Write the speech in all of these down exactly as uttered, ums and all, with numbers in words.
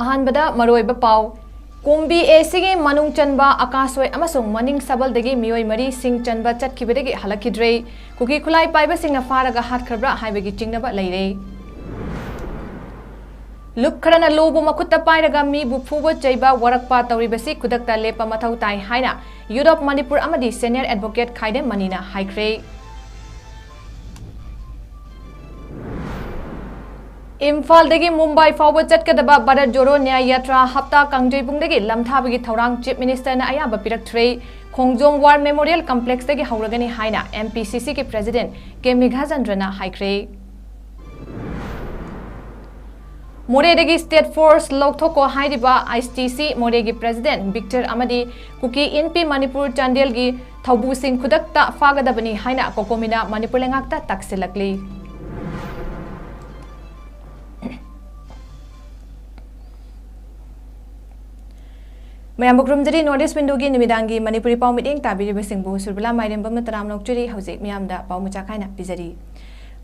ꯑꯍꯥꯟꯕꯗ ꯃꯔꯨꯑꯣꯏꯕ ꯄꯥꯎ꯫ ꯀꯨꯝꯕꯤ ꯑꯦꯁꯤꯒꯤ ꯃꯅꯨꯡ ꯆꯟꯕ ꯑꯀꯥꯁꯣꯏ ꯑꯃꯁꯨꯡ ꯃꯅꯤꯡ ꯁꯕꯜꯗꯒꯤ ꯃꯤꯑꯣꯏ ꯃꯔꯤ ꯁꯤꯡ ꯆꯟꯕ ꯆꯠꯈꯤꯕꯗꯒꯤ ꯍꯜꯂꯛꯈꯤꯗ꯭ꯔꯦ꯫ ꯀꯨꯀꯤ ꯈꯨꯠꯂꯥꯏ ꯄꯥꯏꯕꯁꯤꯡꯅ ꯐꯥꯔꯒ ꯍꯥꯠꯈ꯭ꯔꯕ꯭ꯔꯥ ꯍꯥꯏꯕꯒꯤ ꯆꯤꯡꯅꯕ ꯂꯩꯔꯦ꯫ ꯂꯨꯞ ꯈꯔꯅ ꯂꯨꯕꯨ ꯃꯈꯨꯠꯇ ꯄꯥꯏꯔꯒ ꯃꯤꯕꯨ ꯐꯨꯕ ꯆꯩꯕ ꯋꯥꯔꯛꯄ ꯇꯧꯔꯤꯕꯁꯤ ꯈꯨꯗꯛꯇ ꯂꯦꯞꯄ ꯃꯊꯧ ꯇꯥꯏ ꯍꯥꯏꯅ Youth of Manipur ꯑꯃꯗꯤ Senior Advocate ꯈꯥꯏꯗꯦꯝ ꯃꯅꯤꯅ ꯍꯥꯏꯈ꯭ꯔꯦ꯫ ꯏꯝꯐꯥꯜꯗꯒꯤ ꯃꯨꯝꯕꯥꯏ ꯐꯥꯎꯕ ꯆꯠꯀꯗꯕ ꯚꯥꯔꯠ ꯖꯣꯔꯣ ꯅ꯭ꯌꯥꯌ ꯌꯥꯇ꯭ꯔꯥ ꯍꯞꯇꯥ ꯀꯥꯡꯖꯩꯕꯨꯡꯗꯒꯤ ꯂꯝꯊꯥꯕꯒꯤ ꯊꯧꯔꯥꯡ Chief Minister ꯅ ꯑꯌꯥꯕ ꯄꯤꯔꯛꯇ꯭ꯔꯦ꯫ ꯈꯣꯡꯖꯣꯝ War Memorial Complex ꯇꯒꯤ ꯍꯧꯔꯒꯅꯤ ꯍꯥꯏꯅ M P C C ꯒꯤ President ꯀꯦ ꯃꯦꯘꯥꯆꯟꯗ꯭ꯔꯅ ꯍꯥꯏꯈ꯭ꯔꯦ꯫ ꯃꯣꯔꯦꯗꯒꯤ State Force ꯂꯧꯊꯣꯛꯀꯣ ꯍꯥꯏꯔꯤꯕ I S T C ꯃꯣꯔꯦꯒꯤ President ꯕꯤꯛꯇꯔ ꯑꯃꯗꯤ ꯀꯨꯀꯤ ꯏꯟꯄꯤ ꯃꯅꯤꯄꯨꯔ ꯆꯥꯟꯗꯦꯜꯒꯤ ꯊꯧꯕꯨꯁꯤꯡ ꯈꯨꯗꯛꯇ ꯐꯥꯒꯗꯕꯅꯤ ꯍꯥꯏꯅ ꯀꯣꯀꯣꯃꯤꯅ ꯃꯅꯤꯄꯨꯔ ꯂꯩꯉꯥꯛꯇ ꯇꯛꯁꯤꯜꯂꯛꯂꯤ꯫ ꯃꯌꯥꯝꯕꯨ ꯈꯨꯔꯨꯝꯖꯔꯤ꯫ North East Window ꯒꯤ ꯅꯨꯃꯤꯗꯥꯡꯒꯤ ꯃꯅꯤꯄꯨꯔꯤ ꯄꯥꯎ ꯃꯤꯠꯌꯦꯡ ꯇꯥꯕꯤꯔꯤꯕꯁꯤꯡꯕꯨ ꯁꯨꯔꯕꯂꯥ ꯃꯥꯏꯔꯦꯝꯕꯝꯅ ꯇꯔꯥꯝꯅ ꯑꯣꯛꯆꯔꯤ꯫ ꯍꯧꯖꯤꯛ ꯃꯤꯌꯥꯝꯗ ꯄꯥꯎ ꯃꯆꯥ ꯈꯥꯏꯅ ꯄꯤꯖꯔꯤ꯫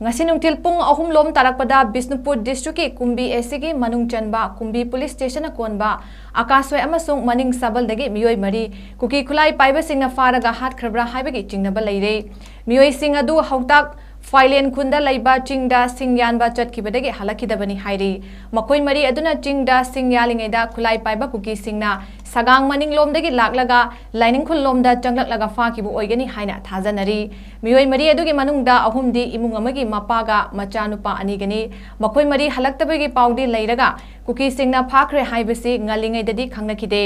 ꯉꯁꯤ ꯅꯨꯡꯊꯤꯜ ꯄꯨꯡ ꯑꯍꯨꯝ ꯂꯣꯝ ꯇꯥꯔꯛꯄꯗ ꯕꯤꯁꯅꯨꯄꯨꯔ district ꯀꯤ ꯀꯨꯝꯕꯤ ꯑꯦꯁꯤꯒꯤ ꯃꯅꯨꯡ ꯆꯟꯕ ꯀꯨꯝꯕꯤ police station ꯅ ꯀꯣꯟꯕ ꯑꯀꯥꯁꯣꯏ ꯑꯃꯁꯨꯡ ꯃꯅꯤꯡ ꯁꯕꯜꯗꯒꯤ ꯃꯤꯑꯣꯏ ꯃꯔꯤ ꯀꯨꯀꯤ ꯈꯨꯠꯂꯥꯏ ꯄꯥꯏꯕꯁꯤꯡꯅ ꯐꯥꯔꯒ ꯍꯥꯠꯈ꯭ꯔꯕ꯭ꯔꯥ ꯍꯥꯏꯕꯒꯤ ꯆꯤꯡꯅꯕ ꯂꯩꯔꯦ꯫ ꯃꯤꯑꯣꯏꯁꯤꯡ ꯑꯗꯨ ꯍꯧꯇꯥꯛ ꯐꯥꯏꯂꯦꯟ ꯈꯨꯟꯗ ꯂꯩꯕ ꯆꯤꯡꯗ ꯁꯤꯡ ꯌꯥꯟꯕ ꯆꯠꯈꯤꯕꯗꯒꯤ ꯍꯜꯂꯛꯈꯤꯗꯕꯅꯤ ꯍꯥꯏꯔꯤ꯫ ꯃꯈꯣꯏ ꯃꯔꯤ ꯑꯗꯨꯅ ꯆꯤꯡꯗ ꯁꯤꯡ ꯌꯥꯜꯂꯤꯉꯩꯗ ꯈꯨꯠꯂꯥꯏ ꯄꯥꯏꯕ ꯀꯨꯀꯤꯁꯤꯡꯅ ꯁꯒꯥꯡ ꯃꯅꯤꯡꯂꯣꯝꯗꯒꯤ ꯂꯥꯛꯂꯒ ꯂꯥꯏꯅꯤꯡꯈꯨꯜ ꯂꯣꯝꯗ ꯆꯪꯂꯛꯂꯒ ꯐꯥꯈꯤꯕ ꯑꯣꯏꯒꯅꯤ ꯍꯥꯏꯅ ꯊꯥꯖꯅꯔꯤ꯫ ꯃꯤꯑꯣꯏ ꯃꯔꯤ ꯑꯗꯨꯒꯤ ꯃꯅꯨꯡꯗ ꯑꯍꯨꯝꯗꯤ ꯏꯃꯨꯡ ꯑꯃꯒꯤ ꯃꯄꯥꯒ ꯃꯆꯥꯅꯨꯄꯥ ꯑꯅꯤꯒꯅꯤ꯫ ꯃꯈꯣꯏ ꯃꯔꯤ ꯍꯜꯂꯛꯇꯕꯒꯤ ꯄꯥꯎꯗꯤ ꯂꯩꯔꯒ ꯀꯨꯀꯤꯁꯤꯡꯅ ꯐꯥꯈ꯭ꯔꯦ ꯍꯥꯏꯕꯁꯤ ꯉꯜꯂꯤꯉꯩꯗꯗꯤ ꯈꯪꯅꯈꯤꯗꯦ꯫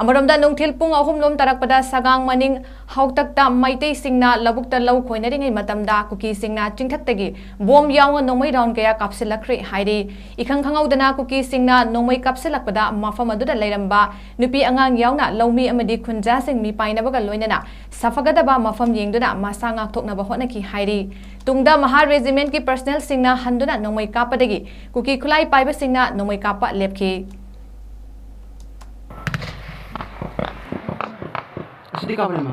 ꯑꯃꯔꯣꯝꯗ ꯅꯨꯡꯊꯤꯜ ꯄꯨꯡ ꯑꯍꯨꯝ ꯂꯣꯝ ꯇꯥꯔꯛꯄꯗ ꯁꯒꯥꯡ ꯃꯅꯤꯡ ꯍꯧꯇꯛꯇ ꯃꯩꯇꯩꯁꯤꯡꯅ ꯂꯧꯕꯨꯛꯇ ꯂꯧ ꯈꯣꯏꯅꯔꯤꯉꯩ ꯃꯇꯝꯗ ꯀꯨꯀꯤꯁꯤꯡꯅ ꯆꯤꯡꯊꯛꯇꯒꯤ ꯕꯣꯝ ꯌꯥꯎꯅ ꯅꯣꯡꯃꯩ round ꯀꯌꯥ ꯀꯥꯞꯁꯤꯜꯂꯛꯈ꯭ꯔꯦ ꯍꯥꯏꯔꯤ꯫ ꯏꯈꯪ ꯈꯪꯍꯧꯗꯅ ꯀꯨꯀꯤꯁꯤꯡꯅ ꯅꯣꯡꯃꯩ ꯀꯥꯞꯁꯤꯜꯂꯛꯄꯗ ꯃꯐꯝ ꯑꯗꯨꯗ ꯂꯩꯔꯝꯕ ꯅꯨꯄꯤ ꯑꯉꯥꯡ ꯌꯥꯎꯅ ꯂꯧꯃꯤ ꯑꯃꯗꯤ ꯈꯨꯟꯖꯥꯁꯤꯡ ꯃꯤꯄꯥꯏꯅꯕꯒ ꯂꯣꯏꯅꯅ ꯁꯥꯐꯒꯗꯕ ꯃꯐꯝ ꯌꯦꯡꯗꯨꯅ ꯃꯁꯥ ꯉꯥꯛꯊꯣꯛꯅꯕ ꯍꯣꯠꯅꯈꯤ ꯍꯥꯏꯔꯤ꯫ ꯇꯨꯡꯗ ꯃꯍꯥ regiment ꯀꯤ personnel ꯁꯤꯡꯅ ꯍꯟꯗꯨꯅ ꯅꯣꯡꯃꯩ ꯀꯥꯞꯄꯗꯒꯤ ꯀꯨꯀꯤ ꯈꯨꯠꯂꯥꯏ ꯄꯥꯏꯕꯁꯤꯡꯅ ꯅꯣꯡꯃꯩ ꯀꯥꯞꯄ ꯂꯦꯞꯈꯤ꯫ ꯑꯁꯤꯗꯤ ꯀꯥꯞꯄꯅꯦ, ꯃꯥ꯫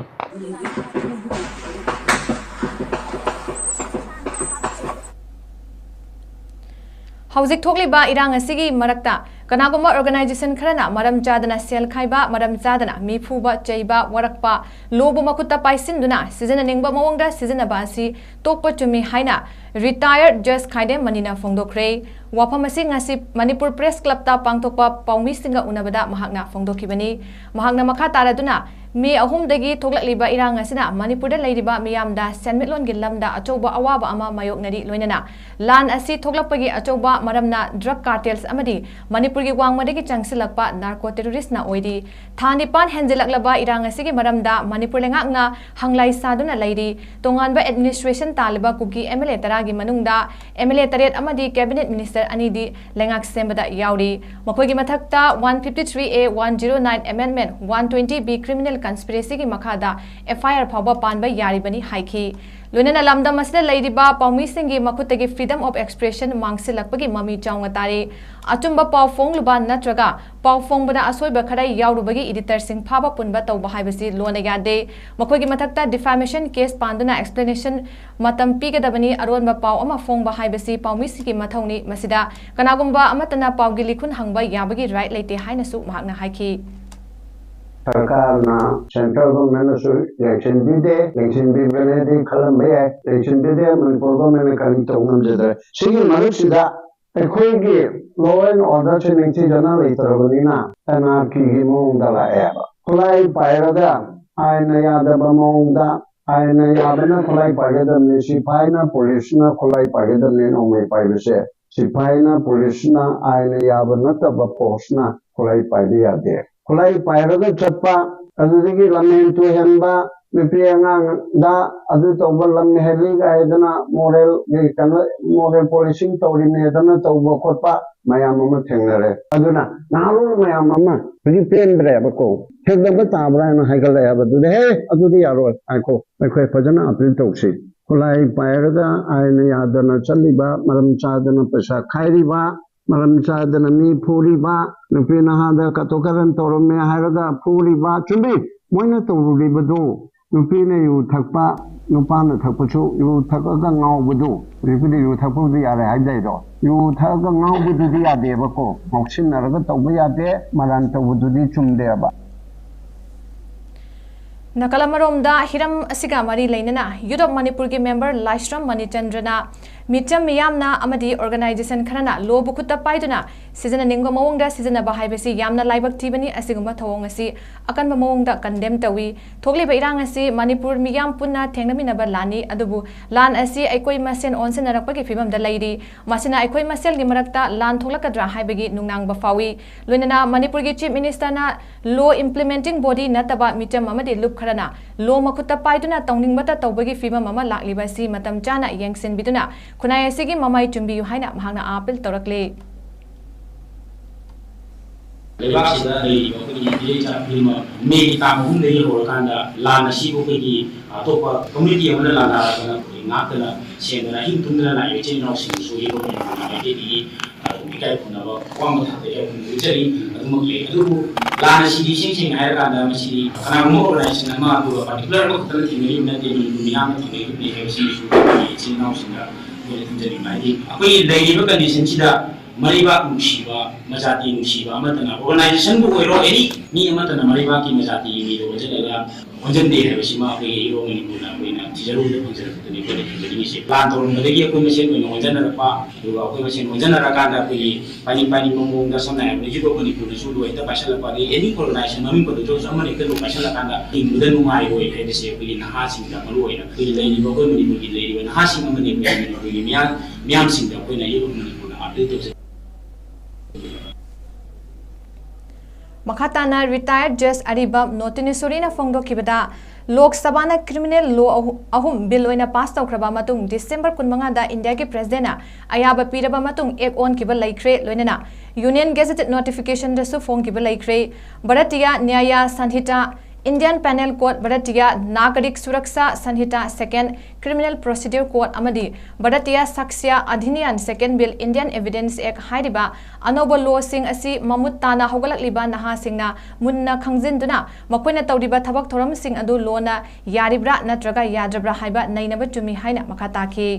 ꯍꯧꯖꯤꯛ ꯊꯣꯛꯂꯤꯕ ꯏꯔꯥꯡ ꯑꯁꯤꯒꯤ ꯃꯔꯛꯇ ꯀꯅꯥꯒꯨꯝꯕ organization ꯈꯔꯅ ꯃꯔꯝ ꯆꯥꯗꯅ ꯁꯦꯜ ꯈꯥꯏꯕ, ꯃꯔꯝ ꯆꯥꯗꯅ ꯃꯤ ꯐꯨꯕ, ꯆꯩꯕ, ꯋꯥꯔꯛꯄ, ꯂꯣꯕꯨ ꯃꯈꯨꯠꯇ ꯄꯥꯏꯁꯤꯟꯗꯨꯅ ꯁꯤꯖꯤꯟꯅꯅꯤꯡꯕ ꯃꯑꯣꯡꯗ ꯁꯤꯖꯤꯟꯅꯕ ꯑꯁꯤ ꯇꯣꯛꯄ ꯆꯨꯝꯃꯤ ꯍꯥꯏꯅ retired Judge ꯈꯥꯏꯗꯦꯝ ꯃꯅꯤꯅ ꯐꯣꯡꯗꯣꯛꯈ꯭ꯔꯦ꯫ ꯋꯥꯐꯝ ꯑꯁꯤ ꯉꯁꯤ ꯃꯅꯤꯄꯨꯔ Press Clubꯇ ꯄꯥꯡꯊꯣꯛꯄ ꯄꯥꯎꯃꯤꯁꯤꯡꯒ ꯎꯅꯕꯗ ꯃꯍꯥꯛꯅ ꯐꯣꯡꯗꯣꯛꯈꯤꯕꯅꯤ꯫ ꯃꯍꯥꯛꯅ ꯃꯈꯥ ꯇꯥꯔꯗꯨꯅ, ꯃꯦ ꯑꯍꯨꯝꯗꯒꯤ ꯊꯣꯛꯂꯛꯂꯤꯕ ꯏꯔꯥꯡ ꯑꯁꯤꯅ ꯃꯅꯤꯄꯨꯔꯗ ꯂꯩꯔꯤꯕ ꯃꯤꯌꯥꯝꯗ ꯁꯦꯟꯃꯤꯠꯂꯣꯟꯒꯤ ꯂꯝꯗ ꯑꯆꯧꯕ ꯑꯋꯥꯕ ꯑꯃ ꯃꯥꯌꯣꯛꯅꯔꯤ꯫ ꯂꯣꯏꯅꯅ ꯂꯥꯟ ꯑꯁꯤ ꯊꯣꯛꯂꯛꯄꯒꯤ ꯑꯆꯧꯕ ꯃꯔꯝꯅ drug cartels ꯑꯃꯗꯤ ꯃꯅꯤꯄꯨꯔꯒꯤ ꯋꯥꯡꯃꯗꯒꯤ ꯆꯪꯁꯤꯜꯂꯛꯄ narco terroristꯅ ꯑꯣꯏꯔꯤ꯫ ꯊꯥ ꯅꯤꯄꯥꯟ ꯍꯦꯟꯖꯤꯜꯂꯛꯂꯕ ꯏꯔꯥꯡ ꯑꯁꯤꯒꯤ ꯃꯔꯝꯗ ꯃꯅꯤꯄꯨꯔ ꯂꯩꯉꯥꯛꯅ ꯍꯪꯂꯥꯏ ꯁꯥꯗꯨꯅ ꯂꯩꯔꯤ꯫ ꯇꯣꯉꯥꯟꯕ administration ꯇꯥꯜꯂꯤꯕ ꯀꯨꯀꯤ MLA ꯇꯔꯥꯒꯤ ꯃꯅꯨꯡꯗ MLA ꯇꯔꯦꯠ ꯑꯃꯗꯤ cabinet minister ꯑꯅꯤꯗꯤ ꯂꯩꯉꯥꯛ ꯁꯦꯝꯕꯗ ꯌꯥꯎꯔꯤ꯫ ꯃꯈꯣꯏꯒꯤ ꯃꯊꯛꯇ one fifty three A, one zero nine amendment, one twenty B criminal conspiracyꯒꯤ ꯃꯈꯥꯗ FIR ꯐꯥꯎꯕ ꯄꯥꯟꯕ ꯌꯥꯔꯤꯕꯅꯤ ꯍꯥꯏꯈꯤ꯫ ꯂꯣꯏꯅꯅ ꯂꯝꯗꯝ ꯑꯁꯤꯗ ꯂꯩꯔꯤꯕ ꯄꯥꯎꯃꯤꯁꯤꯡꯒꯤ ꯃꯈꯨꯠꯇꯒꯤ freedom of expression ꯃꯥꯡꯁꯤꯜꯂꯛꯄꯒꯤ ꯃꯃꯤ ꯆꯥꯎꯅ ꯇꯥꯔꯤ꯫ ꯑꯆꯨꯝꯕ ꯄꯥꯎ ꯐꯣꯡꯂꯨꯕ ꯅꯠꯇ꯭ꯔꯒ ꯄꯥꯎ ꯐꯣꯡꯕꯗ ꯑꯁꯣꯏꯕ ꯈꯔ ꯌꯥꯎꯔꯨꯕꯒꯤ editorꯁꯤꯡ ꯐꯥꯕ ꯄꯨꯟꯕ ꯇꯧꯕ ꯍꯥꯏꯕꯁꯤ ꯂꯣꯟꯅ ꯌꯥꯗꯦ꯫ ꯃꯈꯣꯏꯒꯤ ꯃꯊꯛꯇ defamation case ꯄꯥꯟꯗꯨꯅ explanation ꯃꯇꯝ ꯄꯤꯒꯗꯕꯅꯤ꯫ ꯑꯔꯣꯟꯕ ꯄꯥꯎ ꯑꯃ ꯐꯣꯡꯕ ꯍꯥꯏꯕꯁꯤ ꯄꯥꯎꯃꯤꯁꯤꯡꯒꯤ ꯃꯊꯧꯅꯤ꯫ ꯃꯁꯤꯗ ꯀꯅꯥꯒꯨꯝꯕ ꯑꯃꯠꯇꯅ ꯄꯥꯎꯒꯤ ꯂꯤꯈꯨꯟ ꯍꯪꯕ ꯌꯥꯕꯒꯤ right ꯂꯩꯇꯦ ꯍꯥꯏꯅꯁꯨ ꯃꯍꯥꯛꯅ ꯍꯥꯏꯈꯤ꯫ ꯁꯔꯀꯥꯔꯅ, central governmentꯅꯁꯨ ꯌꯦꯡꯁꯤꯟꯕꯤꯗꯦ꯫ ꯌꯦꯡꯁꯤꯟꯕꯤꯕꯅꯦꯗꯤ ꯈꯜꯂꯝꯕ ꯌꯥꯏ, ꯌꯦꯡꯁꯤꯟꯕꯤꯗꯦ꯫ ꯃꯅꯤꯄꯨꯔ governmentꯅ ꯀꯔꯤ ꯇꯧ ꯉꯝꯖꯗ꯭ꯔꯦ? ꯁꯤꯒꯤ ꯃꯔꯛꯁꯤꯗ ꯑꯩꯈꯣꯏꯒꯤ law and orderꯁꯦ ꯅꯤꯡꯊꯤꯖꯅ ꯂꯩꯇ꯭ꯔꯕꯅꯤꯅ anarchyꯒꯤ ꯃꯑꯣꯡꯗ ꯂꯥꯛꯑꯦꯕ꯫ ꯈꯨꯠꯂꯥꯏ ꯄꯥꯏꯔꯒ ꯑꯥꯏꯟꯅ ꯌꯥꯗꯕ ꯃꯑꯣꯡꯗ, ꯑꯥꯏꯟꯅ ꯌꯥꯕꯅ ꯈꯨꯠꯂꯥꯏ ꯄꯥꯏꯒꯗꯕꯅꯤ, ꯁꯤꯐꯥꯏꯅ, ꯄꯨꯂꯤꯁꯅ ꯈꯨꯠꯂꯥꯏ ꯄꯥꯏꯒꯗꯕꯅꯤ꯫ ꯅꯣꯡꯃꯩ ꯄꯥꯏꯕꯁꯦ ꯁꯤꯐꯥꯏꯅ, ꯄꯨꯂꯤꯁꯅ, ꯑꯥꯏꯟꯅ ꯌꯥꯕ ꯅꯠꯇꯕ forceꯅ ꯈꯨꯠꯂꯥꯏ ꯄꯥꯏꯕ ꯌꯥꯗꯦ꯫ ꯈꯨꯠꯂꯥꯏ ꯄꯥꯏꯔꯒ ꯆꯠꯄ, ꯑꯗꯨꯗꯒꯤ ꯂꯝꯍꯦꯟ ꯇꯨꯍꯦꯟꯕ, ꯅꯨꯄꯤ ꯑꯉꯥꯡꯗ ꯑꯗꯨ ꯇꯧꯕ, ꯂꯝ ꯍꯦꯜꯂꯤ ꯀꯥꯏꯗꯅ moralꯒꯤ ꯀꯩꯅꯣ, moral policing ꯇꯧꯔꯤꯅꯦꯗꯅ ꯇꯧꯕ ꯈꯣꯠꯄ ꯃꯌꯥꯝ ꯑꯃ ꯊꯦꯡꯅꯔꯦ꯫ ꯑꯗꯨꯅ ꯅꯍꯥꯔꯣꯜ ꯃꯌꯥꯝ ꯑꯃ ꯍꯧꯖꯤꯛ ꯄꯦꯟꯗ꯭ꯔꯦꯕꯀꯣ, ꯊꯦꯡꯗꯕ ꯇꯥꯕ꯭ꯔꯥ ꯍꯥꯏꯅ ꯍꯥꯏꯒꯠꯂꯛꯑꯦꯕ꯫ ꯑꯗꯨꯗ ꯍꯦ, ꯑꯗꯨꯗꯤ ꯌꯥꯔꯣꯏ, ꯉꯥꯏꯈꯣ, ꯑꯩꯈꯣꯏ ꯐꯖꯅ appeal ꯇꯧꯁꯤ꯫ ꯈꯨꯠꯂꯥꯏ ꯄꯥꯏꯔꯒ ꯑꯥꯏꯟꯅ ꯌꯥꯗꯅ ꯆꯠꯂꯤꯕ, ꯃꯔꯝ ꯆꯥꯗꯅ ꯄꯩꯁꯥ ꯈꯥꯏꯔꯤꯕ, ꯃꯔꯝ ꯆꯥꯗꯅ ꯃꯤ ꯐꯨꯔꯤꯕ, ꯅꯨꯄꯤ ꯅꯍꯥꯗ ꯀꯇꯨ ꯀꯔꯟ ꯇꯧꯔꯝꯃꯦ ꯍꯥꯏꯔꯒ ꯐꯨꯔꯤꯕ, ꯆꯨꯝꯃꯤ, ꯃꯣꯏꯅ ꯇꯧꯔꯨꯔꯤꯕꯗꯨ ꯅꯨꯄꯤꯅ ꯌꯨ ꯊꯛꯄ, ꯅꯨꯄꯥꯅ ꯊꯛꯄꯁꯨ, ꯌꯨ ꯊꯛꯑꯒ ꯉꯥꯎꯕꯗꯨ, ꯍꯧꯖꯤꯛꯄꯨꯗꯤ ꯌꯨ ꯊꯛꯄꯕꯨꯗꯤ ꯌꯥꯔꯦ ꯍꯥꯏꯗꯥꯏꯗꯣ? ꯌꯨ ꯊꯛꯑꯒ ꯉꯥꯎꯕꯗꯨꯗꯤ ꯌꯥꯗꯦꯕꯀꯣ, ꯉꯥꯎꯁꯤꯟꯅꯔꯒ ꯇꯧꯕ ꯌꯥꯗꯦ, ꯃꯔꯥꯟ ꯇꯧꯕꯗꯨꯗꯤ ꯆꯨꯝꯗꯦꯕ꯫ ꯅꯥꯀꯜ ꯑꯃꯔꯣꯝꯗ, ꯍꯤꯔꯝ ꯑꯁꯤꯒ ꯃꯔꯤ ꯂꯩꯅꯅ Youth of Manipurꯒꯤ member ꯂꯥꯏꯁ꯭ꯔꯝ ꯃꯅꯤꯆꯟꯗ꯭ꯔꯅ ꯃꯤꯆꯝ ꯃꯤꯌꯥꯝꯅ ꯑꯃꯗꯤ organization ꯈꯔꯅ ꯂꯣꯕꯨ ꯈꯨꯠꯇ ꯄꯥꯏꯗꯨꯅ ꯁꯤꯖꯤꯟꯅꯅꯤꯡꯕ ꯃꯑꯣꯡꯗ ꯁꯤꯖꯤꯟꯅꯕ ꯍꯥꯏꯕꯁꯤ ꯌꯥꯝꯅ ꯂꯥꯏꯕꯛ ꯊꯤꯕꯅꯤ꯫ ꯑꯁꯤꯒꯨꯝꯕ ꯊꯧꯑꯣꯡ ꯑꯁꯤ ꯑꯀꯟꯕ ꯃꯑꯣꯡꯗ condemn ꯇꯧꯏ꯫ ꯊꯣꯛꯂꯤꯕ ꯏꯔꯥꯡ ꯑꯁꯤ ꯃꯅꯤꯄꯨꯔ ꯃꯤꯌꯥꯝ ꯄꯨꯟꯅ ꯊꯦꯡꯅꯃꯤꯟꯅꯕ ꯂꯥꯟꯅꯤ, ꯑꯗꯨꯕꯨ ꯂꯥꯟ ꯑꯁꯤ ꯑꯩꯈꯣꯏ ꯃꯁꯦꯟ ꯑꯣꯟꯁꯤꯟꯅꯔꯛꯄꯒꯤ ꯐꯤꯕꯝꯗ ꯂꯩꯔꯤ꯫ ꯃꯁꯤꯅ ꯑꯩꯈꯣꯏ ꯃꯁꯦꯜꯒꯤ ꯃꯔꯛꯇ ꯂꯥꯟ ꯊꯣꯛꯂꯛꯀꯗ꯭ꯔꯥ ꯍꯥꯏꯕꯒꯤ ꯅꯨꯡꯅꯥꯡꯕ ꯐꯥꯎꯏ꯫ ꯂꯣꯏꯅꯅ ꯃꯅꯤꯄꯨꯔꯒꯤ Chief Ministerꯅ law implementing body ꯅꯠꯇꯕ ꯃꯤꯆꯝ ꯑꯃꯗꯤ ꯂꯨꯞ ꯈꯔꯅ law ꯃꯈꯨꯠꯇ ꯄꯥꯏꯗꯨꯅ ꯇꯧꯅꯤꯡꯕꯇ ꯇꯧꯕꯒꯤ ꯐꯤꯕꯝ ꯑꯃ ꯂꯥꯛꯂꯤꯕ ꯑꯁꯤ ꯃꯇꯝ ꯆꯥꯅ ꯌꯦꯡꯁꯤꯟꯕꯤꯗꯨꯅ ꯈꯨꯟꯅꯥꯏ ꯑꯁꯤꯒꯤ ꯃꯃꯥꯏ ꯆꯨꯝꯕꯤꯌꯨ ꯍꯥꯏꯅ ꯃꯍꯥꯛꯅ appeal ꯇꯧꯔꯛꯂꯤ꯫ ꯂꯩꯕꯥꯛꯁꯤꯗ ꯂꯩꯔꯤꯕ ꯑꯩꯈꯣꯏꯒꯤ ꯃꯤꯔꯩ ꯆꯥ ꯈꯨꯗꯤꯡꯃꯛ ꯃꯦꯒꯤ ꯇꯥꯡ ꯑꯍꯨꯝꯗꯒꯤ ꯍꯧꯔꯀꯥꯟꯗ ꯂꯥꯟ ꯑꯁꯤꯕꯨ ꯑꯩꯈꯣꯏꯒꯤ ꯑꯇꯣꯞꯄ community ꯑꯃꯅ ꯂꯥꯟꯗꯥꯔꯛꯇꯅ ꯑꯩꯈꯣꯏ ꯉꯥꯛꯇꯅ ꯁꯦꯡꯗꯅ ꯑꯍꯤꯡ ꯇꯨꯝꯗꯅ ꯂꯥꯛꯏꯕ ꯏꯆꯤꯜ ꯏꯅꯥꯎꯁꯤꯡꯕꯨꯁꯨ ꯌꯦꯛꯄ ꯃꯇꯝꯗ ꯃꯥꯏꯀꯩꯗꯒꯤ ꯑꯗꯨꯝ ꯏꯀꯥꯏ ꯈꯨꯝꯅꯕ ꯑꯋꯥꯡꯕ ꯊꯥꯛꯇ ꯏꯀꯥꯏ ꯈꯨꯝꯅꯕ ꯎꯠꯆꯔꯤ꯫ ꯑꯗꯨꯃꯛ ꯂꯩ꯫ ꯑꯗꯨꯕꯨ ꯂꯥꯟ ꯑꯁꯤꯗꯤ ꯏꯁꯦꯡ ꯁꯦꯡꯅ ꯍꯥꯏꯔꯀꯥꯟꯗ ꯃꯁꯤꯗꯤ ꯀꯅꯥꯒꯨꯝꯕ organization ꯑꯃ ꯑꯗꯨꯒ particular ꯑꯃꯈꯛꯇꯅ ꯊꯦꯡꯅꯔꯤꯕ ꯅꯠꯇꯦ, ꯃꯅꯤꯄꯨꯔ ꯃꯤꯌꯥꯝꯅ ꯊꯦꯡꯅꯔꯤꯕꯅꯤ ꯍꯥꯏꯕꯁꯤꯁꯨ ꯑꯩꯈꯣꯏꯒꯤ ꯏꯆꯤꯜ ꯏꯅꯥꯎꯁꯤꯡꯗ ꯑꯩꯈꯣꯏꯅ ꯊꯝꯖꯅꯤꯡꯕ ꯍꯥꯏꯗꯤ ꯑꯩꯈꯣꯏꯒꯤ ꯂꯩꯔꯤꯕ conditionꯁꯤꯗ ꯃꯔꯩꯕꯥꯛ ꯅꯨꯡꯁꯤꯕ, ꯃꯖꯥꯇꯤ ꯅꯨꯡꯁꯤꯕ ꯑꯃꯠꯇꯅ, organizationꯕꯨ ꯑꯣꯏꯔꯣ, any ꯃꯤ ꯑꯃꯠꯇꯅ ꯃꯔꯩꯕꯥꯛꯀꯤ ꯃꯖꯥꯇꯤꯒꯤ ꯃꯤꯗ ꯑꯣꯟꯁꯤꯜꯂꯒ ꯑꯣꯟꯁꯤꯟꯗꯦ ꯍꯥꯏꯕꯁꯤꯃ ꯑꯩꯈꯣꯏꯒꯤ Youth of Manipurꯅ ꯑꯩꯈꯣꯏꯅ ꯊꯤꯖꯔꯨꯕꯗ ꯐꯪꯖꯔꯛꯄꯗꯨꯅꯤ ꯑꯩꯈꯣꯏꯅ ꯊꯤꯖꯅꯤꯡꯉꯤꯁꯦ꯫ ꯂꯥꯟ ꯇꯧꯔꯝꯕꯗꯒꯤ ꯑꯩꯈꯣꯏ ꯃꯁꯦꯟ ꯑꯣꯏꯅ ꯑꯣꯟꯖꯟꯅꯔꯛꯄ, ꯑꯗꯨꯒ ꯑꯩꯈꯣꯏ ꯃꯁꯦꯟ ꯑꯣꯟꯖꯟꯅꯔꯀꯥꯟꯗ ꯑꯩꯈꯣꯏꯒꯤ ꯄꯥꯏꯅꯤꯡ ꯄꯥꯏꯅꯤꯡꯕ ꯃꯑꯣꯡꯗ, ꯁꯝꯅ ꯍꯥꯏꯔꯕꯗ Youth of Manipurꯅꯁꯨ ꯂꯣꯏ ꯍꯦꯛꯇ ꯄꯥꯏꯁꯜꯂꯛꯄ, ꯑꯗꯩ any organization ꯃꯃꯤꯡ ꯄꯟꯗ꯭ꯔꯁꯨ ꯑꯃꯅ ꯍꯦꯛꯇ ꯂꯣꯏ ꯄꯥꯏꯁꯜꯂꯛꯀꯥꯟꯗ ꯍꯤꯡꯕꯗ ꯅꯨꯡꯉꯥꯏꯔꯣꯏ ꯍꯥꯏꯕꯁꯦ ꯑꯩꯈꯣꯏꯒꯤ ꯅꯍꯥꯁꯤꯡꯗ, ꯃꯔꯨ ꯑꯣꯏꯅ ꯑꯩꯈꯣꯏꯒꯤ ꯂꯩꯔꯤꯕ ꯑꯩꯈꯣꯏ ꯃꯅꯤꯄꯨꯔꯒꯤ ꯂꯩꯔꯤꯕ ꯅꯍꯥꯁꯤꯡ ꯑꯃꯗꯤ ꯑꯩꯈꯣꯏꯒꯤ ꯃꯤꯌꯥꯝ, ꯃꯤꯌꯥꯝꯁꯤꯡꯗ ꯑꯩꯈꯣꯏꯅ Youth of Manipurꯅ appeal ꯇꯧꯖꯩ꯫ ꯃꯈꯥ ꯇꯥꯅ retired Judge ꯑꯔꯤꯕꯝ ꯅꯣꯇꯤꯅꯤꯁꯣꯔꯤꯅ ꯐꯣꯡꯗꯣꯛꯈꯤꯕꯗ, ꯂꯣꯛ ꯁꯚꯥꯅ criminal law ꯑꯍꯨ-, ꯑꯍꯨꯝ bill ꯑꯣꯏꯅ pass ꯇꯧꯈ꯭ꯔꯕ ꯃꯇꯨꯡ, December ꯀꯨꯟꯃꯉꯥꯗ ꯏꯟꯗꯤꯌꯥꯒꯤ Presidentꯅ ꯑꯌꯥꯕ ꯄꯤꯔꯕ ꯃꯇꯨꯡ Act ꯑꯣꯟꯈꯤꯕ ꯂꯩꯈ꯭ꯔꯦ, ꯂꯣꯏꯅꯅ Union Gazette notificationꯗꯁꯨ ꯐꯣꯡꯈꯤꯕ ꯂꯩꯈ꯭ꯔꯦ꯫ Bharatiya ꯅ꯭ꯌꯥꯌꯥ ꯁꯟꯍꯤꯇꯥ Indian Penal Code, Bharatiya Nagarik Suraksha Sanhita Second, Criminal Procedure Code ꯑꯃꯗꯤ Bharatiya Sakshya Adhiniyam Second Bill, Indian Evidence Act ꯍꯥꯏꯔꯤꯕ ꯑꯅꯧꯕ ꯂꯣꯁꯤꯡ ꯑꯁꯤ ꯃꯃꯨꯠ ꯇꯥꯅ ꯍꯧꯒꯠꯂꯛꯂꯤꯕ ꯅꯍꯥꯁꯤꯡꯅ ꯃꯨꯟꯅ ꯈꯪꯖꯤꯟꯗꯨꯅ ꯃꯈꯣꯏꯅ ꯇꯧꯔꯤꯕ ꯊꯕꯛ ꯊꯧꯔꯝꯁꯤꯡ ꯑꯗꯨ ꯂꯣꯅ ꯌꯥꯔꯤꯕ꯭ꯔꯥ ꯅꯠꯇ꯭ꯔꯒ ꯌꯥꯗ꯭ꯔꯕ꯭ꯔꯥ ꯍꯥꯏꯕ ꯅꯩꯅꯕ ꯆꯨꯝꯃꯤ ꯍꯥꯏꯅ ꯃꯈꯥ ꯇꯥꯈꯤ꯫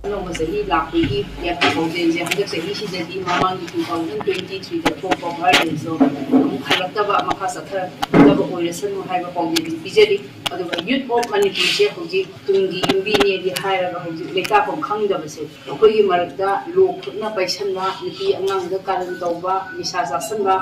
ꯑꯅꯧꯕ ꯆꯍꯤ ꯂꯥꯛꯄꯒꯤ ꯌꯥꯏꯐ ꯄꯥꯎꯖꯦꯜꯁꯦ ꯍꯟꯗꯛ ꯆꯍꯤꯁꯤꯗꯗꯤ ꯃꯃꯥꯡꯒꯤ two thousand twenty threeꯗ ꯊꯣꯛꯄ ꯚꯥꯏꯔꯦꯟꯁꯇꯣ ꯑꯃꯨꯛ ꯍꯜꯂꯛꯇꯕ, ꯃꯈꯥ ꯆꯠꯊꯔꯛꯇꯕ ꯑꯣꯏꯔꯁꯅꯨ ꯍꯥꯏꯕ ꯄꯥꯎꯖꯦꯜ ꯄꯤꯖꯔꯤ꯫ ꯑꯗꯨꯒ Youth of ꯃꯅꯤꯄꯨꯔꯁꯦ ꯍꯧꯖꯤꯛ ꯇꯨꯡꯒꯤ ꯌꯨꯝꯕꯤꯅꯦꯗꯤ ꯍꯥꯏꯔꯒ ꯍꯧꯖꯤꯛ ꯂꯩꯇꯥꯐꯝ ꯈꯪꯗꯕꯁꯦ ꯑꯩꯈꯣꯏꯒꯤ ꯃꯔꯛꯇ ꯂꯣ ꯈꯨꯠꯅ ꯄꯥꯏꯁꯟꯕ, ꯅꯨꯄꯤ ꯑꯉꯥꯡꯗ ꯀꯥꯔꯟ ꯇꯧꯕ, ꯅꯤꯁꯥ ꯆꯥꯁꯟꯕ,